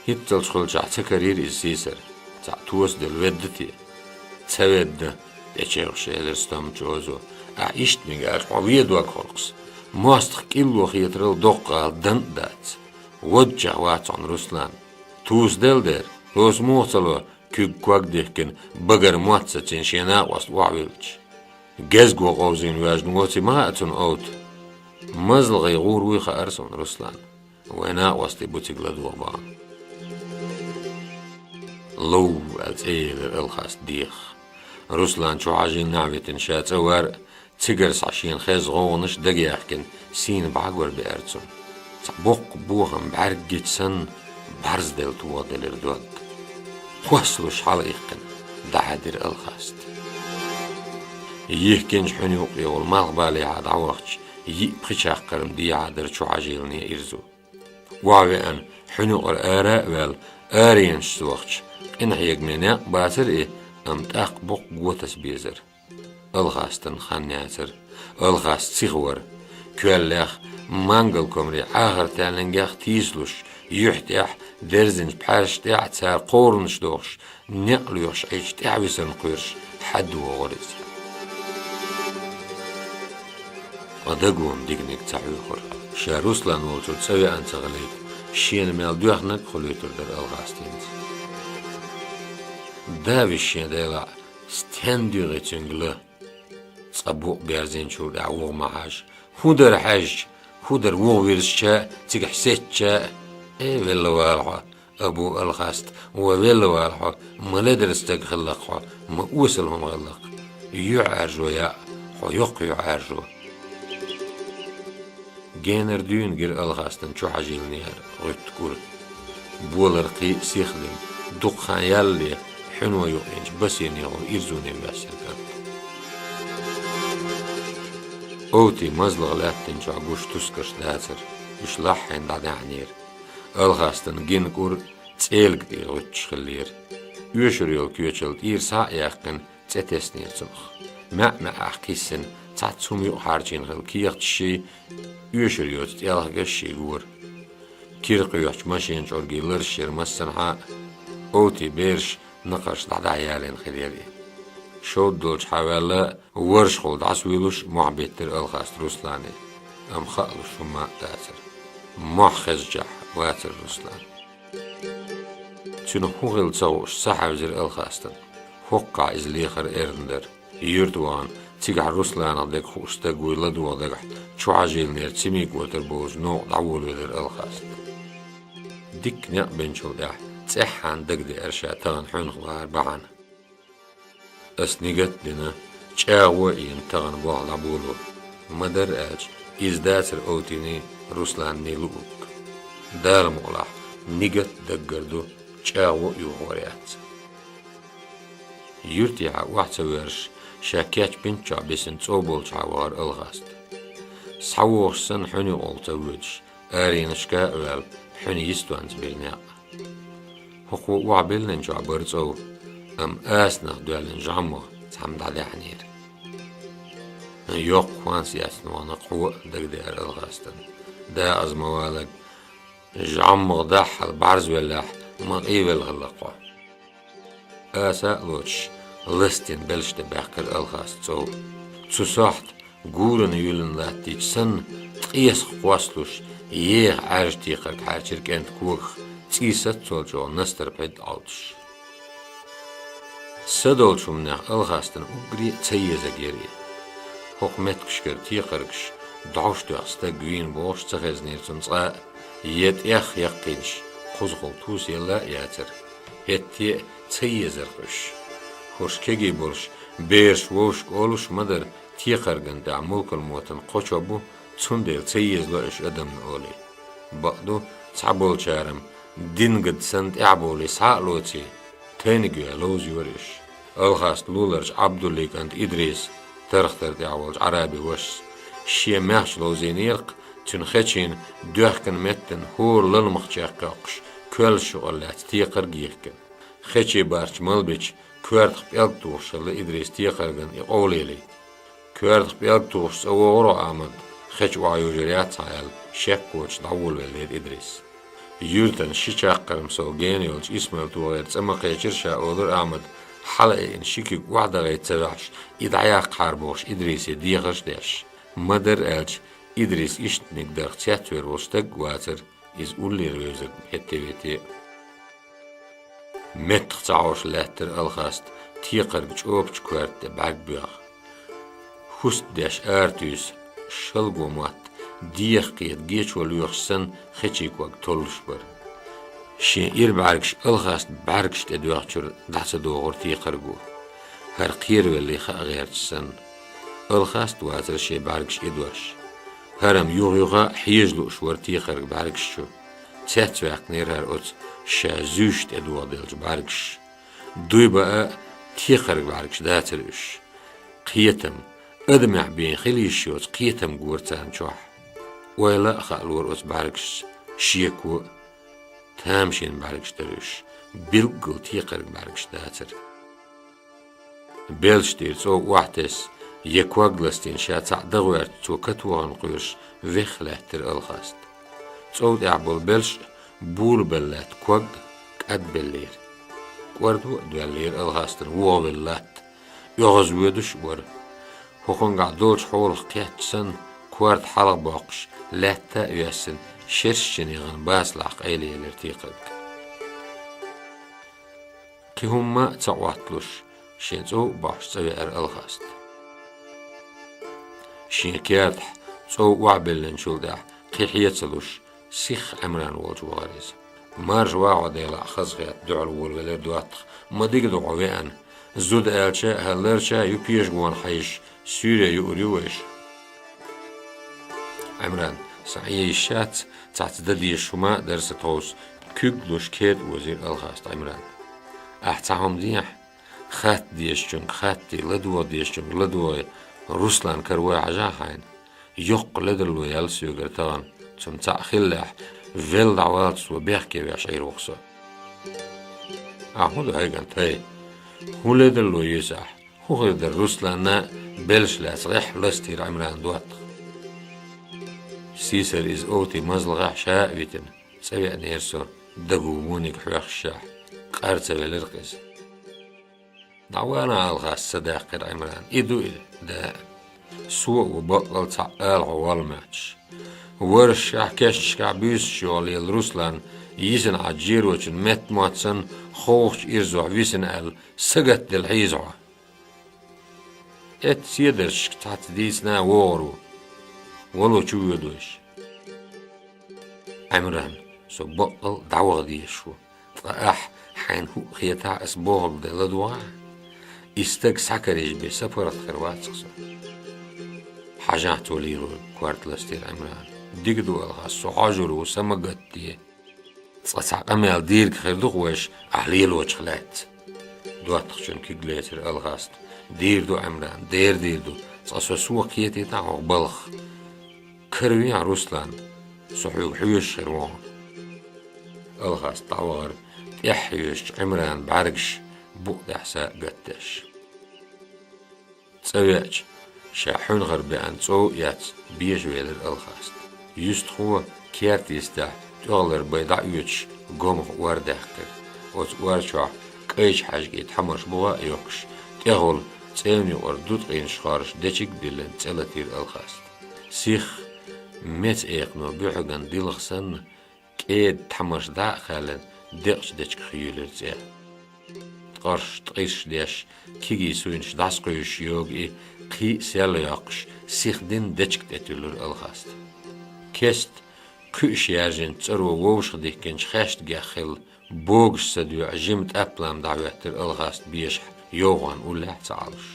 ХӀинццалц хуьлучохь ца карийра иза сийсара, цхьаъ тосаделла ведда те? Ца ведда, тӀечевхаш элира стоммачу озо. Ахь иштта мега аьлча, хьо вен дог хӀоркхас. МостагӀа кӀилло хетарал доккха гӀала дан а дац. Воддачех вац хьуна Руслан. Тусаделла дера, тоса муха ца ло, куьг ког дихкина, багара мотт сацийна шен накъост охьавиллача. Гезго къовзийна воьжна воций ма хаьа цунна овта. МазлагӀий гӀур вуй хаьара суна, Руслан. Вайн накъостий бу цига ладогӀа бахана. Лов аьлла цӀе елира Алхаст дехах. Руслан чу хьажийнахь а витина ша цӀа вар а, цигара схьа шена хезна гӀовгӀанаш дагаяьхкина, сийна бӀаьргара беара цунна. Цхьа боккха бохам бӀаьрг гича санна, бӀарзделла тоха делира дог. Кхоссалуш хьала иккхина, дӀахьаьдира Алхаста. Йихкинчу хьуьнан юккъехула малхбалехьа дӀавахча, йиъ-пхи чаккхарма дехьа дара чухьажийлане ирзу. Охьавеана, хьуьнан юкъара ара а ваьлла, аренашца вахча, къинхьегаме некъ бацара и, амма тӀаккха боккха го таса безара. Алхастана хан яцара. Алхаста сиха вара. Коьллех, мангал комарий Ӏахар таьллангех тийсалуш, юьхь тӀехь, дерзинчу пхьаьрсаш тӀехь цара кхоранаш дохуш, некъ лоьхуш Ӏийча тӀаьхьависарна кхоьруш, хьаьдда вогӀура иза. Ткъа дагонан диканиг ца хьоьхура. Ша Руслан волчуьра цӀа веана ца хилийта, шена мел доьхнарг а хуьлуьйтур дара Алхастинца. Да виша шен делахь, стенна дуьгӀи цуьнга ла? Цкъа букъ берзинчул тӀаьхьа вуха ма хьажа. ХӀун дара хьаьжча? ХӀун дара вуха вирзича а, цигахь сецча а? Э, велла вала хьо, Абу Алхаст, ва велла вала хьо, ма ледара стаг хилла-кх хьо, ма осал хӀума хилла-кх. ЮьхьӀаьржо яа, хьо йоккха юьхьӀаьржо. Генара дуьйна гира Алхастана чухьажийланера гӀуьттан кӀур. Болар кхин а сиха дина, дукха хан ялале, хьуьно юккъенчу басенехула ирзоне воьссира кӀант. Овти мазлах лаьттинчохь гуш тускарш дацара, уьш лаххьийна дӀадаьхьнера. Алхастана гина кӀур цӀелга тӀера гӀуьттуш хиллера. Оьшур йолу коьчалла тӀера схьа а яьккхина, цӀе теснера цунах. МаьӀ-маьӀӀехь кхиссина, цхьацца хӀума юкъахьарчийна хилла кехаташ ший, оьшур йоцу тӀелхигаш ший гора. Кира кхоьхьучу машенан чӀоргий лараш яра массанхьа а, Овти бераш накхарш дӀадахьаялийна хир яра и. Шовда долчу хьаваьлла, варшхула дӀасавуьйлуш, мохь биттира Алхаста Руслане, амма хаалуш хӀумма а дацара. Мохь хезчахь вацара Руслан. Цуьнан хӀун хилла ца хууш, са хьаьвзира Алхастана. ХӀоккхахь иза лехар эрна дара. Юьрта вахана, цигахь Русланах дерг хууш стаг вуй ладогӀа дагахь, чухьажийланера цамий кӀотар бовлучу новкъа дӀаволавелира Алхаста. Дикка некъ бинчул тӀаьхьа цӀеххьана дагадеара ша тахана хьуьнах бахар бахьана. Ас нигат а дина, чӀагӀо а йина тахана болх дӀаболо. Ма-дарра аьлча, иза дацара Овтиний, Русланний луург. Дала мукъалахь, нигат а даггара ду, чӀагӀо а йохор яц. Юьртехьа охьа ца воьрзуш, ша кечбинччохь бисина цӀов болчухьа вахара Алхаста. СхьавогӀуш санна хьуьнан юкъахула ца воьдуш, аренашка а ваьлла, хьуьнан йистонца бира некъ. ХӀокхо охьабиллинчохь бара цӀов, амма асанах доьллина жӀаммах цхьамма дӀадаьхьнера. Йоккха хӀонс эцна вахана кхо а дагадеара Алхастана. Дакъаза ма валарг, жӀаммах даххьал бӀарзвеллехь, ма къийвелла хилла-кх хьо. Аса а лоцуш, ластийна белш тӀе баьккхира Алхаста цӀов. Цу сохьта, гурана юьллина латтийча санна, ткъесах кхоссалуш, еха Ӏаьржа текхарг хьаьрчира кӀентан когах, цӀий саццол чӀогӀа настар пхьид Ӏовтуш. Са долчу хӀуманех Алхастана уггаре а ца езарг яра и. ХӀокху меттигашкара текхаргаш дӀовш тоьхна стаг вийна бохуш ца хезнера цунна цкъа а, я тӀех яккхийнаш кхузахула тусаелла а яцара. ХӀетте а ца езара-кх уьш. ХӀорш кегий болуш, бераш вовшашка олуш ма дара, текхарган тӀехь мулкалмотан кхо чо бу, цундела ца езало уьш адамна олий. Бакъду, цхьаболчара-м, дингад санна тӀаьхьабовлий схьа а лоций, тайниг йой ловза йора уьш. Алхаста луларчу Ӏабдуллин кӀанта Идриса, Тархтар тӀехь волчу Ӏараби вашас, шен маьхча ловзийнера-кх, цуьнан хечийн доьхкина меттана хӀора лаламах чекхйоккхуш, коьллаш юкъара лаьцна текхарг а йихкина. Хечийн барт малбича, коьртах пӀелг тухуш хилла Идриса текхарган и къовлале. Коьртах пӀелг тухуш цӀа вогӀур хьо, Ахьмад, хеча охьайовжар яц хьан аьлла, шек воцуш дӀаволавеллера Идрис. Юьртана ши чаккхарма сов гена йолчу Исмаил-тогӀера цӀа ма кхечира ша, олура Ахьмада, хьала айина ши куьг охьадахийта ца ваьхьаш, и дӀаяккхахьара бохуш Идрисе дехарш а деш. Ма-дарра аьлча, Идрис иштаниг дарх цецвер волу стаг а вацара, иза уллера вевзарг хӀетте-вете а. Меттах ца хьовш лаьттара Алхаста текхарг чӀопачу коьрта тӀе бӀаьрг боьха. ХӀуст деш ара туьйса, шалго мотт, деха кхета гечо лоьхуш санна, хечийн ког толлуш бара. Шен ира бӀаьргаш Алхаста бӀаьргаш тӀе доьхначуьра дӀа ца догӀура текхарго, хӀара кхеравеллий хаа гӀерташ санна. Алхаста вацара шен бӀаьргаш идош. ХӀара-м юха-юха а хьежа лууш вара текхарга бӀаьргаш чу. Цецваьккхинера хӀара оцу ша зуьйш тӀедогӀа деллачу бӀаьргаша. Дуй баа а, Текхарг бӀаьргаш дацар уьш. Кхетам, адамехь бен хила йиш йоцу кхетам гора царна чохь. Ойла а хаалора оцу бӀаьргашца, шеко а, тамашийна бӀаьргаш дара уьш, билггал текхарг бӀаьргаш дацара. Белш тӀера цӀов охьатесна, я ког ластийна ша цхьаъ дан гӀоьртича, цо катвахана кхоьруш веха лаьттира Алхаста. ЦӀов тӀехь болу белш а, булабелла лаьтта ког а кӀадбеллера. КӀордо а доьллера Алхастана вогӀавелла латта, оьгӀаз воьдуш а вара. ХӀокхунгахь долчу хьолах кхетча санна, корта хьалха боккхуш, лаьтта а йоьссина, шершченигӀан басалахь къайлаелира текхарг. Кхин хӀумма а ца Ӏотталуш, шен цӀов а бохьуш цӀа веара Алхаста. Шен кертахь цӀов охьабеллинчул тӀаьхьа кхин хье ца луш, сихха Ӏимран волчу вахара иза. Марша вагӀо, Делахь, хазахетта дуьхьал волавелира доттагӀа, ма дика ду хьо веана. Зуда аьлча а, хӀалларча а ю пешагӀона хьаьжча, суьйре юур ю вайша. Ӏимран, сан Ӏен йиш яц, цхьацца дан дезаш хӀума а дара сан тховса, куьг луш керта озийра Алхаста Ӏимран. Ахь цхьа хӀума дехьа, хатта дезачуьнга хаттий, ладогӀа дезачуьнга ладогӀий, Руслан кара вой хьажахьа хьайна. Йоккха ледарло яьлла соьгара тахана, цунна цхьаъ хиллехь, велла дӀаваллалц цо бехке веш Ӏийр ву-кх со. Ахь хӀун ду хьайгана, тай? ХӀун ледарло йоьсу ахь? ХӀун хир дара Русланна, белш лаьцна гӀеххьа ластийра Ӏимрана доттагӀа. Сийсара иза овти мазлагӀехь ша а витина, цӀа веанера со, дагу вониг хьоьхушехь, къар ца велира-кх иза. ДӀавала, Алхас, ца даьккхира Ӏимрана. И ду и, да. Со а ву баккъал цхьаъ ала хьо волла моьттуш. Варшшехь кешнашкахь буьйсуш йогӀу лела Руслан, йисина Ӏачу жерочун метта мотт санна, ховхачу ирзохь висина аьлла, сагатделла хьийза хьо. Эццу седарчашка цхьацца дийцина а вогӀур ву. Вало чу воьдуш. Ӏимран, со баккъал дӀаваха дезаш ву. Ткъа ахь, хьайна хӀуъа хетахь, ас бохург дан ладогӀахьа? И стаг схьакарийча бен сапаргӀат хир вац-кх со. Хьажахьа цо лелориг, корта ластийра Ӏимрана. Дика ду, Алхас, со хьожур ву, са ма гатде. Цкъа цхьа къамел дийриг хир ду-кх вайша ахь лелочух лаьцна. ДоттагӀчун куьг лецира Алхаста. Дийр ду, Ӏимран, дера дийр ду, цкъа со сох кхетийтахьа хьох балхах. Каравехьа Руслан, со хьоьга хьоьжуш хир ву хьуна. Алхаста дӀавахара, тӀаьхьа йоьшучу Ӏимрана бӀаьргаш букъа тӀехь са гатдеш. ЦӀа веача, ша хьуьнхара беана цӀов а эцна, бежавелира Алхаста. Юьстахо керта йистехь тӀехулара бай дӀаоьцуш гомах ор даьккхира. Оцу ор чохь кӀайчу хьаьжкӀийн тхьамарш буха а йоккхуш, тӀехула цӀенна юкъара дуткъийнаш хоржуш дечиг а диллина цӀе латийра Алхаста. Сихха, меца экхано буьхьиган дилха санна, кӀеда тхьамарш дӀа а хаьллина, декъачу дечигах юьйлира цӀе. Ткъарш, ткъирш деш, кегий суйнаш дӀасакхуьйсуш йогу и, кхин а сел йоккхуш, сихдина дечиг тӀе туьллура Алхаста. Кеста, кхуьуш яьржинчу цӀаро вовшахдихкинчу хешна гех хилла, богуш са доьӀу жима тӀаплам дӀахӀоьттира Алхаста бешахь, йовхонна уллехь а ца Ӏалуш.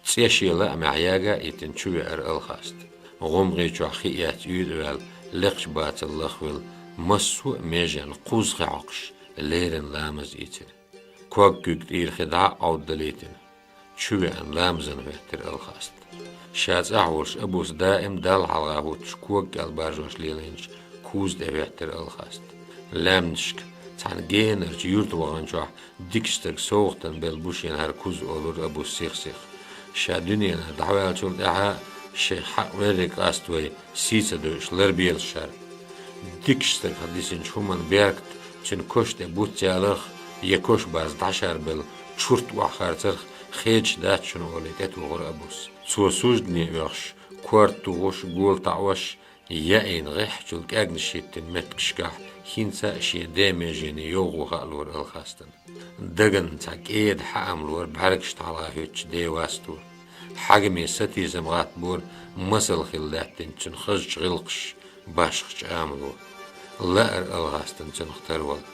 ЦӀе шен лаамехь яга а йитина, чу веара Алхаста. ГӀумгӀи чохь хи эцна уьйтӀа ваьлла, лекхачу бацалла лахвелла, массо а меженна кхузза хи хьокхуш, леррина ламаз ийцира. Ког куьг тӀера хи дӀа а Ӏовдалийтина, чу веана, ламазана хӀоьттира Алхаста. Ша цӀахь волуш Абус даим Далла хьалха хӀуттуш кога кӀел баржош лелийначу куза тӀе хӀоьттира Алхаста. Лаьмнашка цхьана генарчу юьрта ваханчохь дикачу стага совгӀатана белла бу шена хӀара куза, олура Абус сих-сиха. Ша дуьненах дӀаваьллачул тӀаьхьа шайх хьакъ верриг къаста вай, сий ца дойуш, ларбелаш хӀара. Дикачу стагах дисинчу хӀуманан беркат цуьнан кош тӀе буц яларх, я кош база дӀашарбелла чурт охьахарцарх хедаш дац шуна, олий, тӀетухура Абус. Цо суждане оьхуш, корта тухуш, гола таӀош, яийна гӀеххьачул кӀаьгнаш хӀиттина меттигашкахь хӀинца а шен ден меженийн йовхо хаалора Алхастана. Дагна цхьа кӀеда хьаам лора бӀаьргашна хьалха хӀуьттучу ден васто. Хьагаме сатийсам гӀаттабора масал хилла лаьттинчу цуьнан хазачу гӀиллакхаша башхачу амало. Лаьара Алхастана цунах тарвала.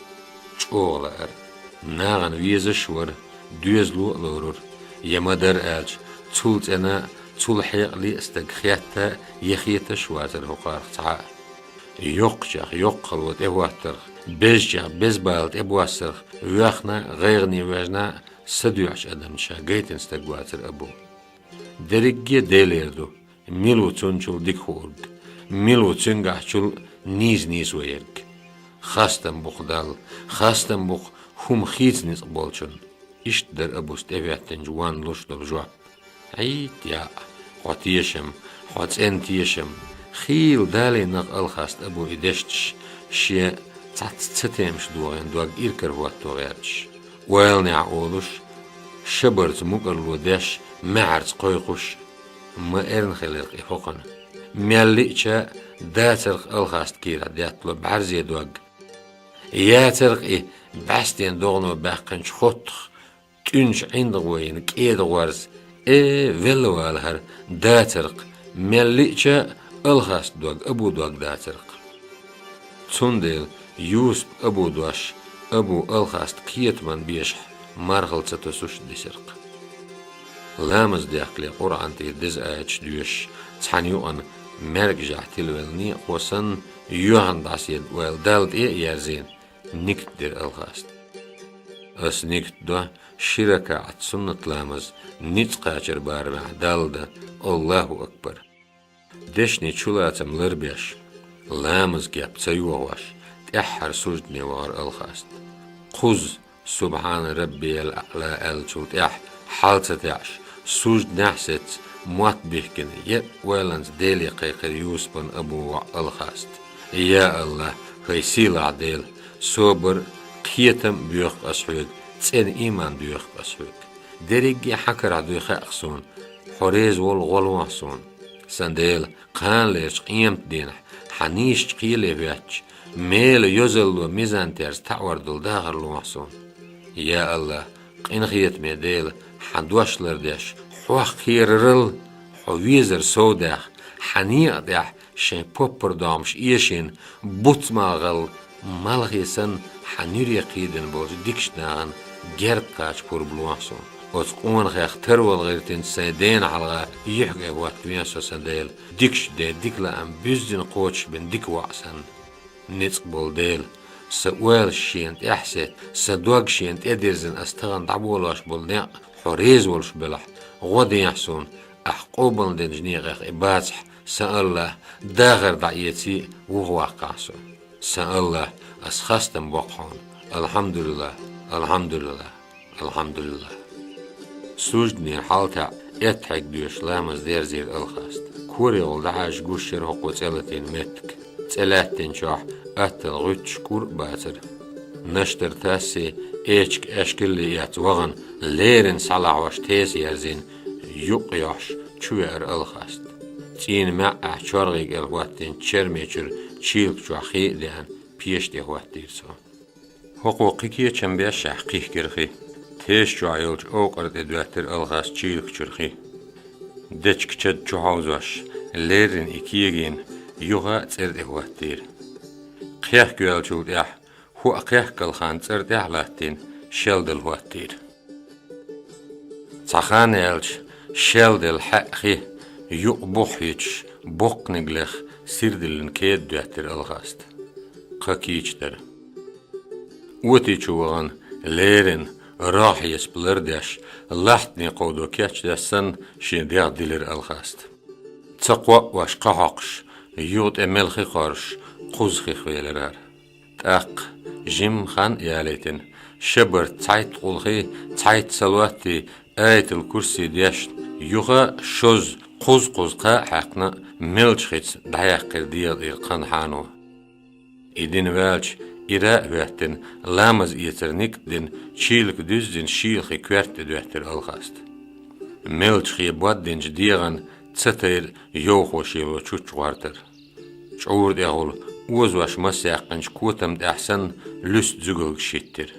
ЧӀогӀа лаьара. Нахана везаш а вара, доьзало а лорура. Я ма-дарра аьлча, цул цӀена а, цул хьекъале а стаг хетта а, я хеташ а вацара хӀокхарах цхьа а. Йоккхачех йоккха хало тӀехӀоттарх, безачех беза бала тӀебоссарх, воьхна а, гӀайгӀане ваьжна а, Са дуьхьачу адамна ша гайтина стаг вацара Абу. Дерриге а Делера ду, мила ву цунчул дика хуург, мила ву цуьнгахьчул нийса-нийсаваьрг. Хастам бу-кх Далла, хастам бу-кх хӀума хийца ницкъ болчунна. Иштта дара Абус тӀехӀоьттинчу вон луш долу жоп. Ӏийта яа, хьо тешам, хьо цӀена тешам. Хийла далийнарг Алхаста Абу и дешнаш, шен цхьацца ца темаш догӀийна дог иракарахӀотто гӀерташ. Ойланехь олуш, шабарца мукӀарло деш, маьхьарца кхойкхуш, ма эрна хилира-кх и хӀокхуьнан. Мел лиъча, дацара-кх Алхаста кийрахь деттало бӀаьрзе дог. Яцара-кх и бӀаьстенан догӀано баьккхинчу хоттах, тӀуьнаш ӀиндагӀо йина кӀеда гӀорз, э, велла вала хӀара, дацара-кх, мел лиъча, Алхаста дог, Абу дог дацара-кх. Цундела Юсуп Абу дош, Абу Алхаста кхетаман бешахь, мархал ца тосуш дисира-кх. Ламаз дехкале Къуръан тӀера деза аяташ доьшуш, цхьана юкъана маьркӀажехь тилавелла некъахо санна, йоьхна дӀасаеда ойла Далла тӀе а ерзийна, нигат дира Алхаста. Ас нигат до ши ракаӀат суннат ламаз ницкъ кхачар барамехь Далла дан, Аллаху акбар. Дешнийн чулацам ларбеш, ламаз кеп ца йохош, тӀаьххьара суждане вахара Алхаста. Кхузза «Субхьана раббиял аӀла» аьллачул тӀаьхьа хьал ца таьӀаш, сужданехь а сецна, мотт бихкина, еккъа ойланца Деле кхайкхира Юсупан Абу воӀ Алхаста. Я АллахӀ, хӀай сийлахь Дела, собар а, кхетам а боьху ас хьоьга, цӀена ийман доьху ас хьоьга. Дерриге а хьан карахь дуй хаьа-кх суна, хьо реза волу гӀо лохьа суна. Сан Дела, кханалерчу къематдийнахь хьан нийсачу кхеле хӀоьттича, мела йозалло мизан терза таӀор долу дахар лохьа суна. Я АллахӀ, къинхетаме Дела, хьан дош лардеш, хьох кхерарал, хьо везар совдаьхна, хьан некъа тӀехь шайн поппар догӀмаш эшийна, буц малхалла, малхе санна, хьан нуьре кхийдина болчу дикачу нахана герга кхача пурба лохьа суна. Оцу къонахех тарвала гӀиртинчу сайн дена хьалха юьхьиг хӀоттавехьа со, сан Дела, дикачу ден дика лаам буьззина кхочушбина дика воӀ санна. Ницкъ болу Дела, сан ойлаш шена тӀехь а сецна, сан дог шена тӀедирзина ас тахана дӀаболош болу некъ хьо реза волуш белахь, гӀо дехьа суна, ахь къобалдинчу некъех и бацахь, сан АллахӀ, дахар дӀаэций, вухаваккхахь со. Сан АллахӀ, ас хастам боккху хьуна. АлхьамдулиллахӀ, алхьамдулиллахӀ, алхьамдулиллахӀ. Сужданера хьал таьӀа, эттахьегга доьшуш ламаз дерзийра Алхаста. КорегӀула дӀахьажа гуш яра хӀокхо цӀе латийна меттиг. ЦӀе лаьттинчохь атталла гӀуьттуш кӀур а бацара. Наштар тассе, эчиг аьшкалле эцна вахана, леррина схьалахьош теса ерзийна, юкъ йохьуш чувеара Алхаста. ЦӀийнан маьӀӀехь чоргӀе кӀел хӀоттийна черме чуьра чийлакх чохь хи а деана, пеша тӀе хӀоттийра цо. ХӀокхо кхин кечам бешшехь кхихкира хи. Теша чохь йолчу овкъар тӀе доьттира Алхаста чийлакх чуьра хи. Дечка чад чу хьовзош, леррина и кегийна, юха а цӀера тӀе хӀоттийра. Кхехкаваьллачул тӀаьхьа, хӀоа кхехкалхана цӀера тӀехь а латтийна, шелдала хӀоттийра. Цхьа хан яьлча, шелдала хьаьа хи, юкъ бух хьоьцуш, боккханиг леха, сирдиллина кеда доьттира Алхаста. Кха кийча дара. Оти чу вахана, леррина, рогӀ хьесап лардеш, лахьтане кховдо кечдеш санна, шен дегӀ дилира Алхаста. Ца кхоъош кха хьокхуш, юха тӀе мел хи кхорзуш, кхузза хих велирара. ТӀаккха, жимма хан а ялийтина, шабарт цхьайтта къулхий, цхьайтта салоттий, аятал-курсий дешна, юха шозза, кхузза-кхузза кха а хьаькхна, мелча хица дӀаяьккхира дегӀа тӀера кхана хьано. И дина ваьлча, ира а хӀоьттина, ламаз эцар нигат дина, чийлакх дуьззина шийла хи коьрта тӀе доьттира Алхаста. Мелча хе боддинчу дегӀана ца тайра йовхо шело чучча гӀортар. ЧӀура тӀехула озош мас яьккхинчу котам тӀехь санна, луьста зуьгалгаш хӀиттира.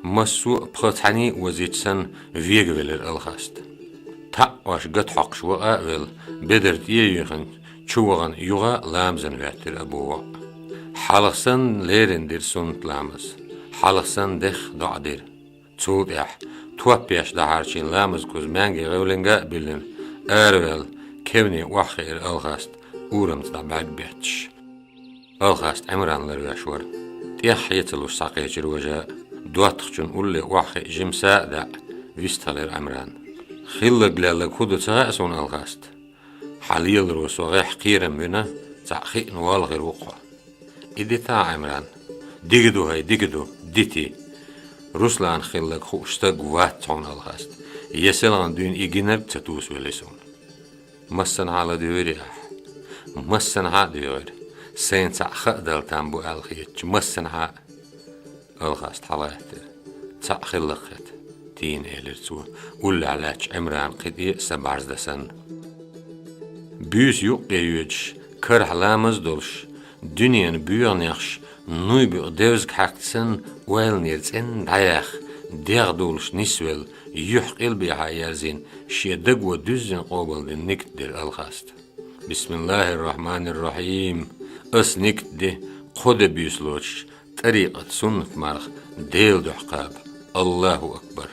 Массо а пха цхьаьний озийча санна, вегавелира Алхаста. ТаӀош гатхьокхуш ваха а велла, бедар тӀе а юьйхина, чу вахана юха а ламазана хӀоьттира Абу воӀ. Хьалха санна леррина дира суннат ламаз. Хьалха санна дехха доӀа дира. Цул тӀаьхьа, топ еш дӀахьарчийна ламаз куз маьнги гӀевлинга а биллина, араваьлла, кевне охьахиира Алхаста, урамца дӀа бӀаьрг бетташ. Алхаста Ӏимран ларвеш вара. ТӀех хье ца луш схьакхечира важа а, доттагӀчун улле охьахиъна жима са а даьӀа, Вистхилира Ӏимран. Хилларг лелларг хӀун ду ца хаьа суна, Алхаста. Хьан леларо со гӀеххьа кхерам вина, цхьаъ хиъна волла хир ву-кх хьо. И дита, Ӏимран. Дика ду хӀай, дика ду, дити. Руслана хилларг хууш стаг вац хьуна, Алхаста. Я селхана дуьйна и гинарг ца тувсавелли суна. Массанхьа а ладуьйгӀирий ахь? Массанхьа а дуьйгӀира. Сайна цхьаъ хаа дала там бу аьлла хетача, массанхьа а. Алхаста хьалаьттира. Цхьаъ хилла хета, тийна элира цо, уллехь лаьттачу Ӏимрана кхин тӀе а са бӀарздан санна. Буьйса юккъе йоьдуш, карахь ламаз а долуш, дуьненан боьханехаш нуй буьйкъ девзиг хьаькхна санна, ойланера цӀенна дӀаяьхна, дегӀ дуллуш нисвелла, юьхь къилбехьа ерзийна, шен даго дуьззина къобалдина никт дира Алхаста. Бисмиллахир-рахманир-рахим. Ас никт ди, кхо де буьйса лоцуш, тӀарикъат суннат марха Делан дуьхьа кхаба. Аллаху акбар!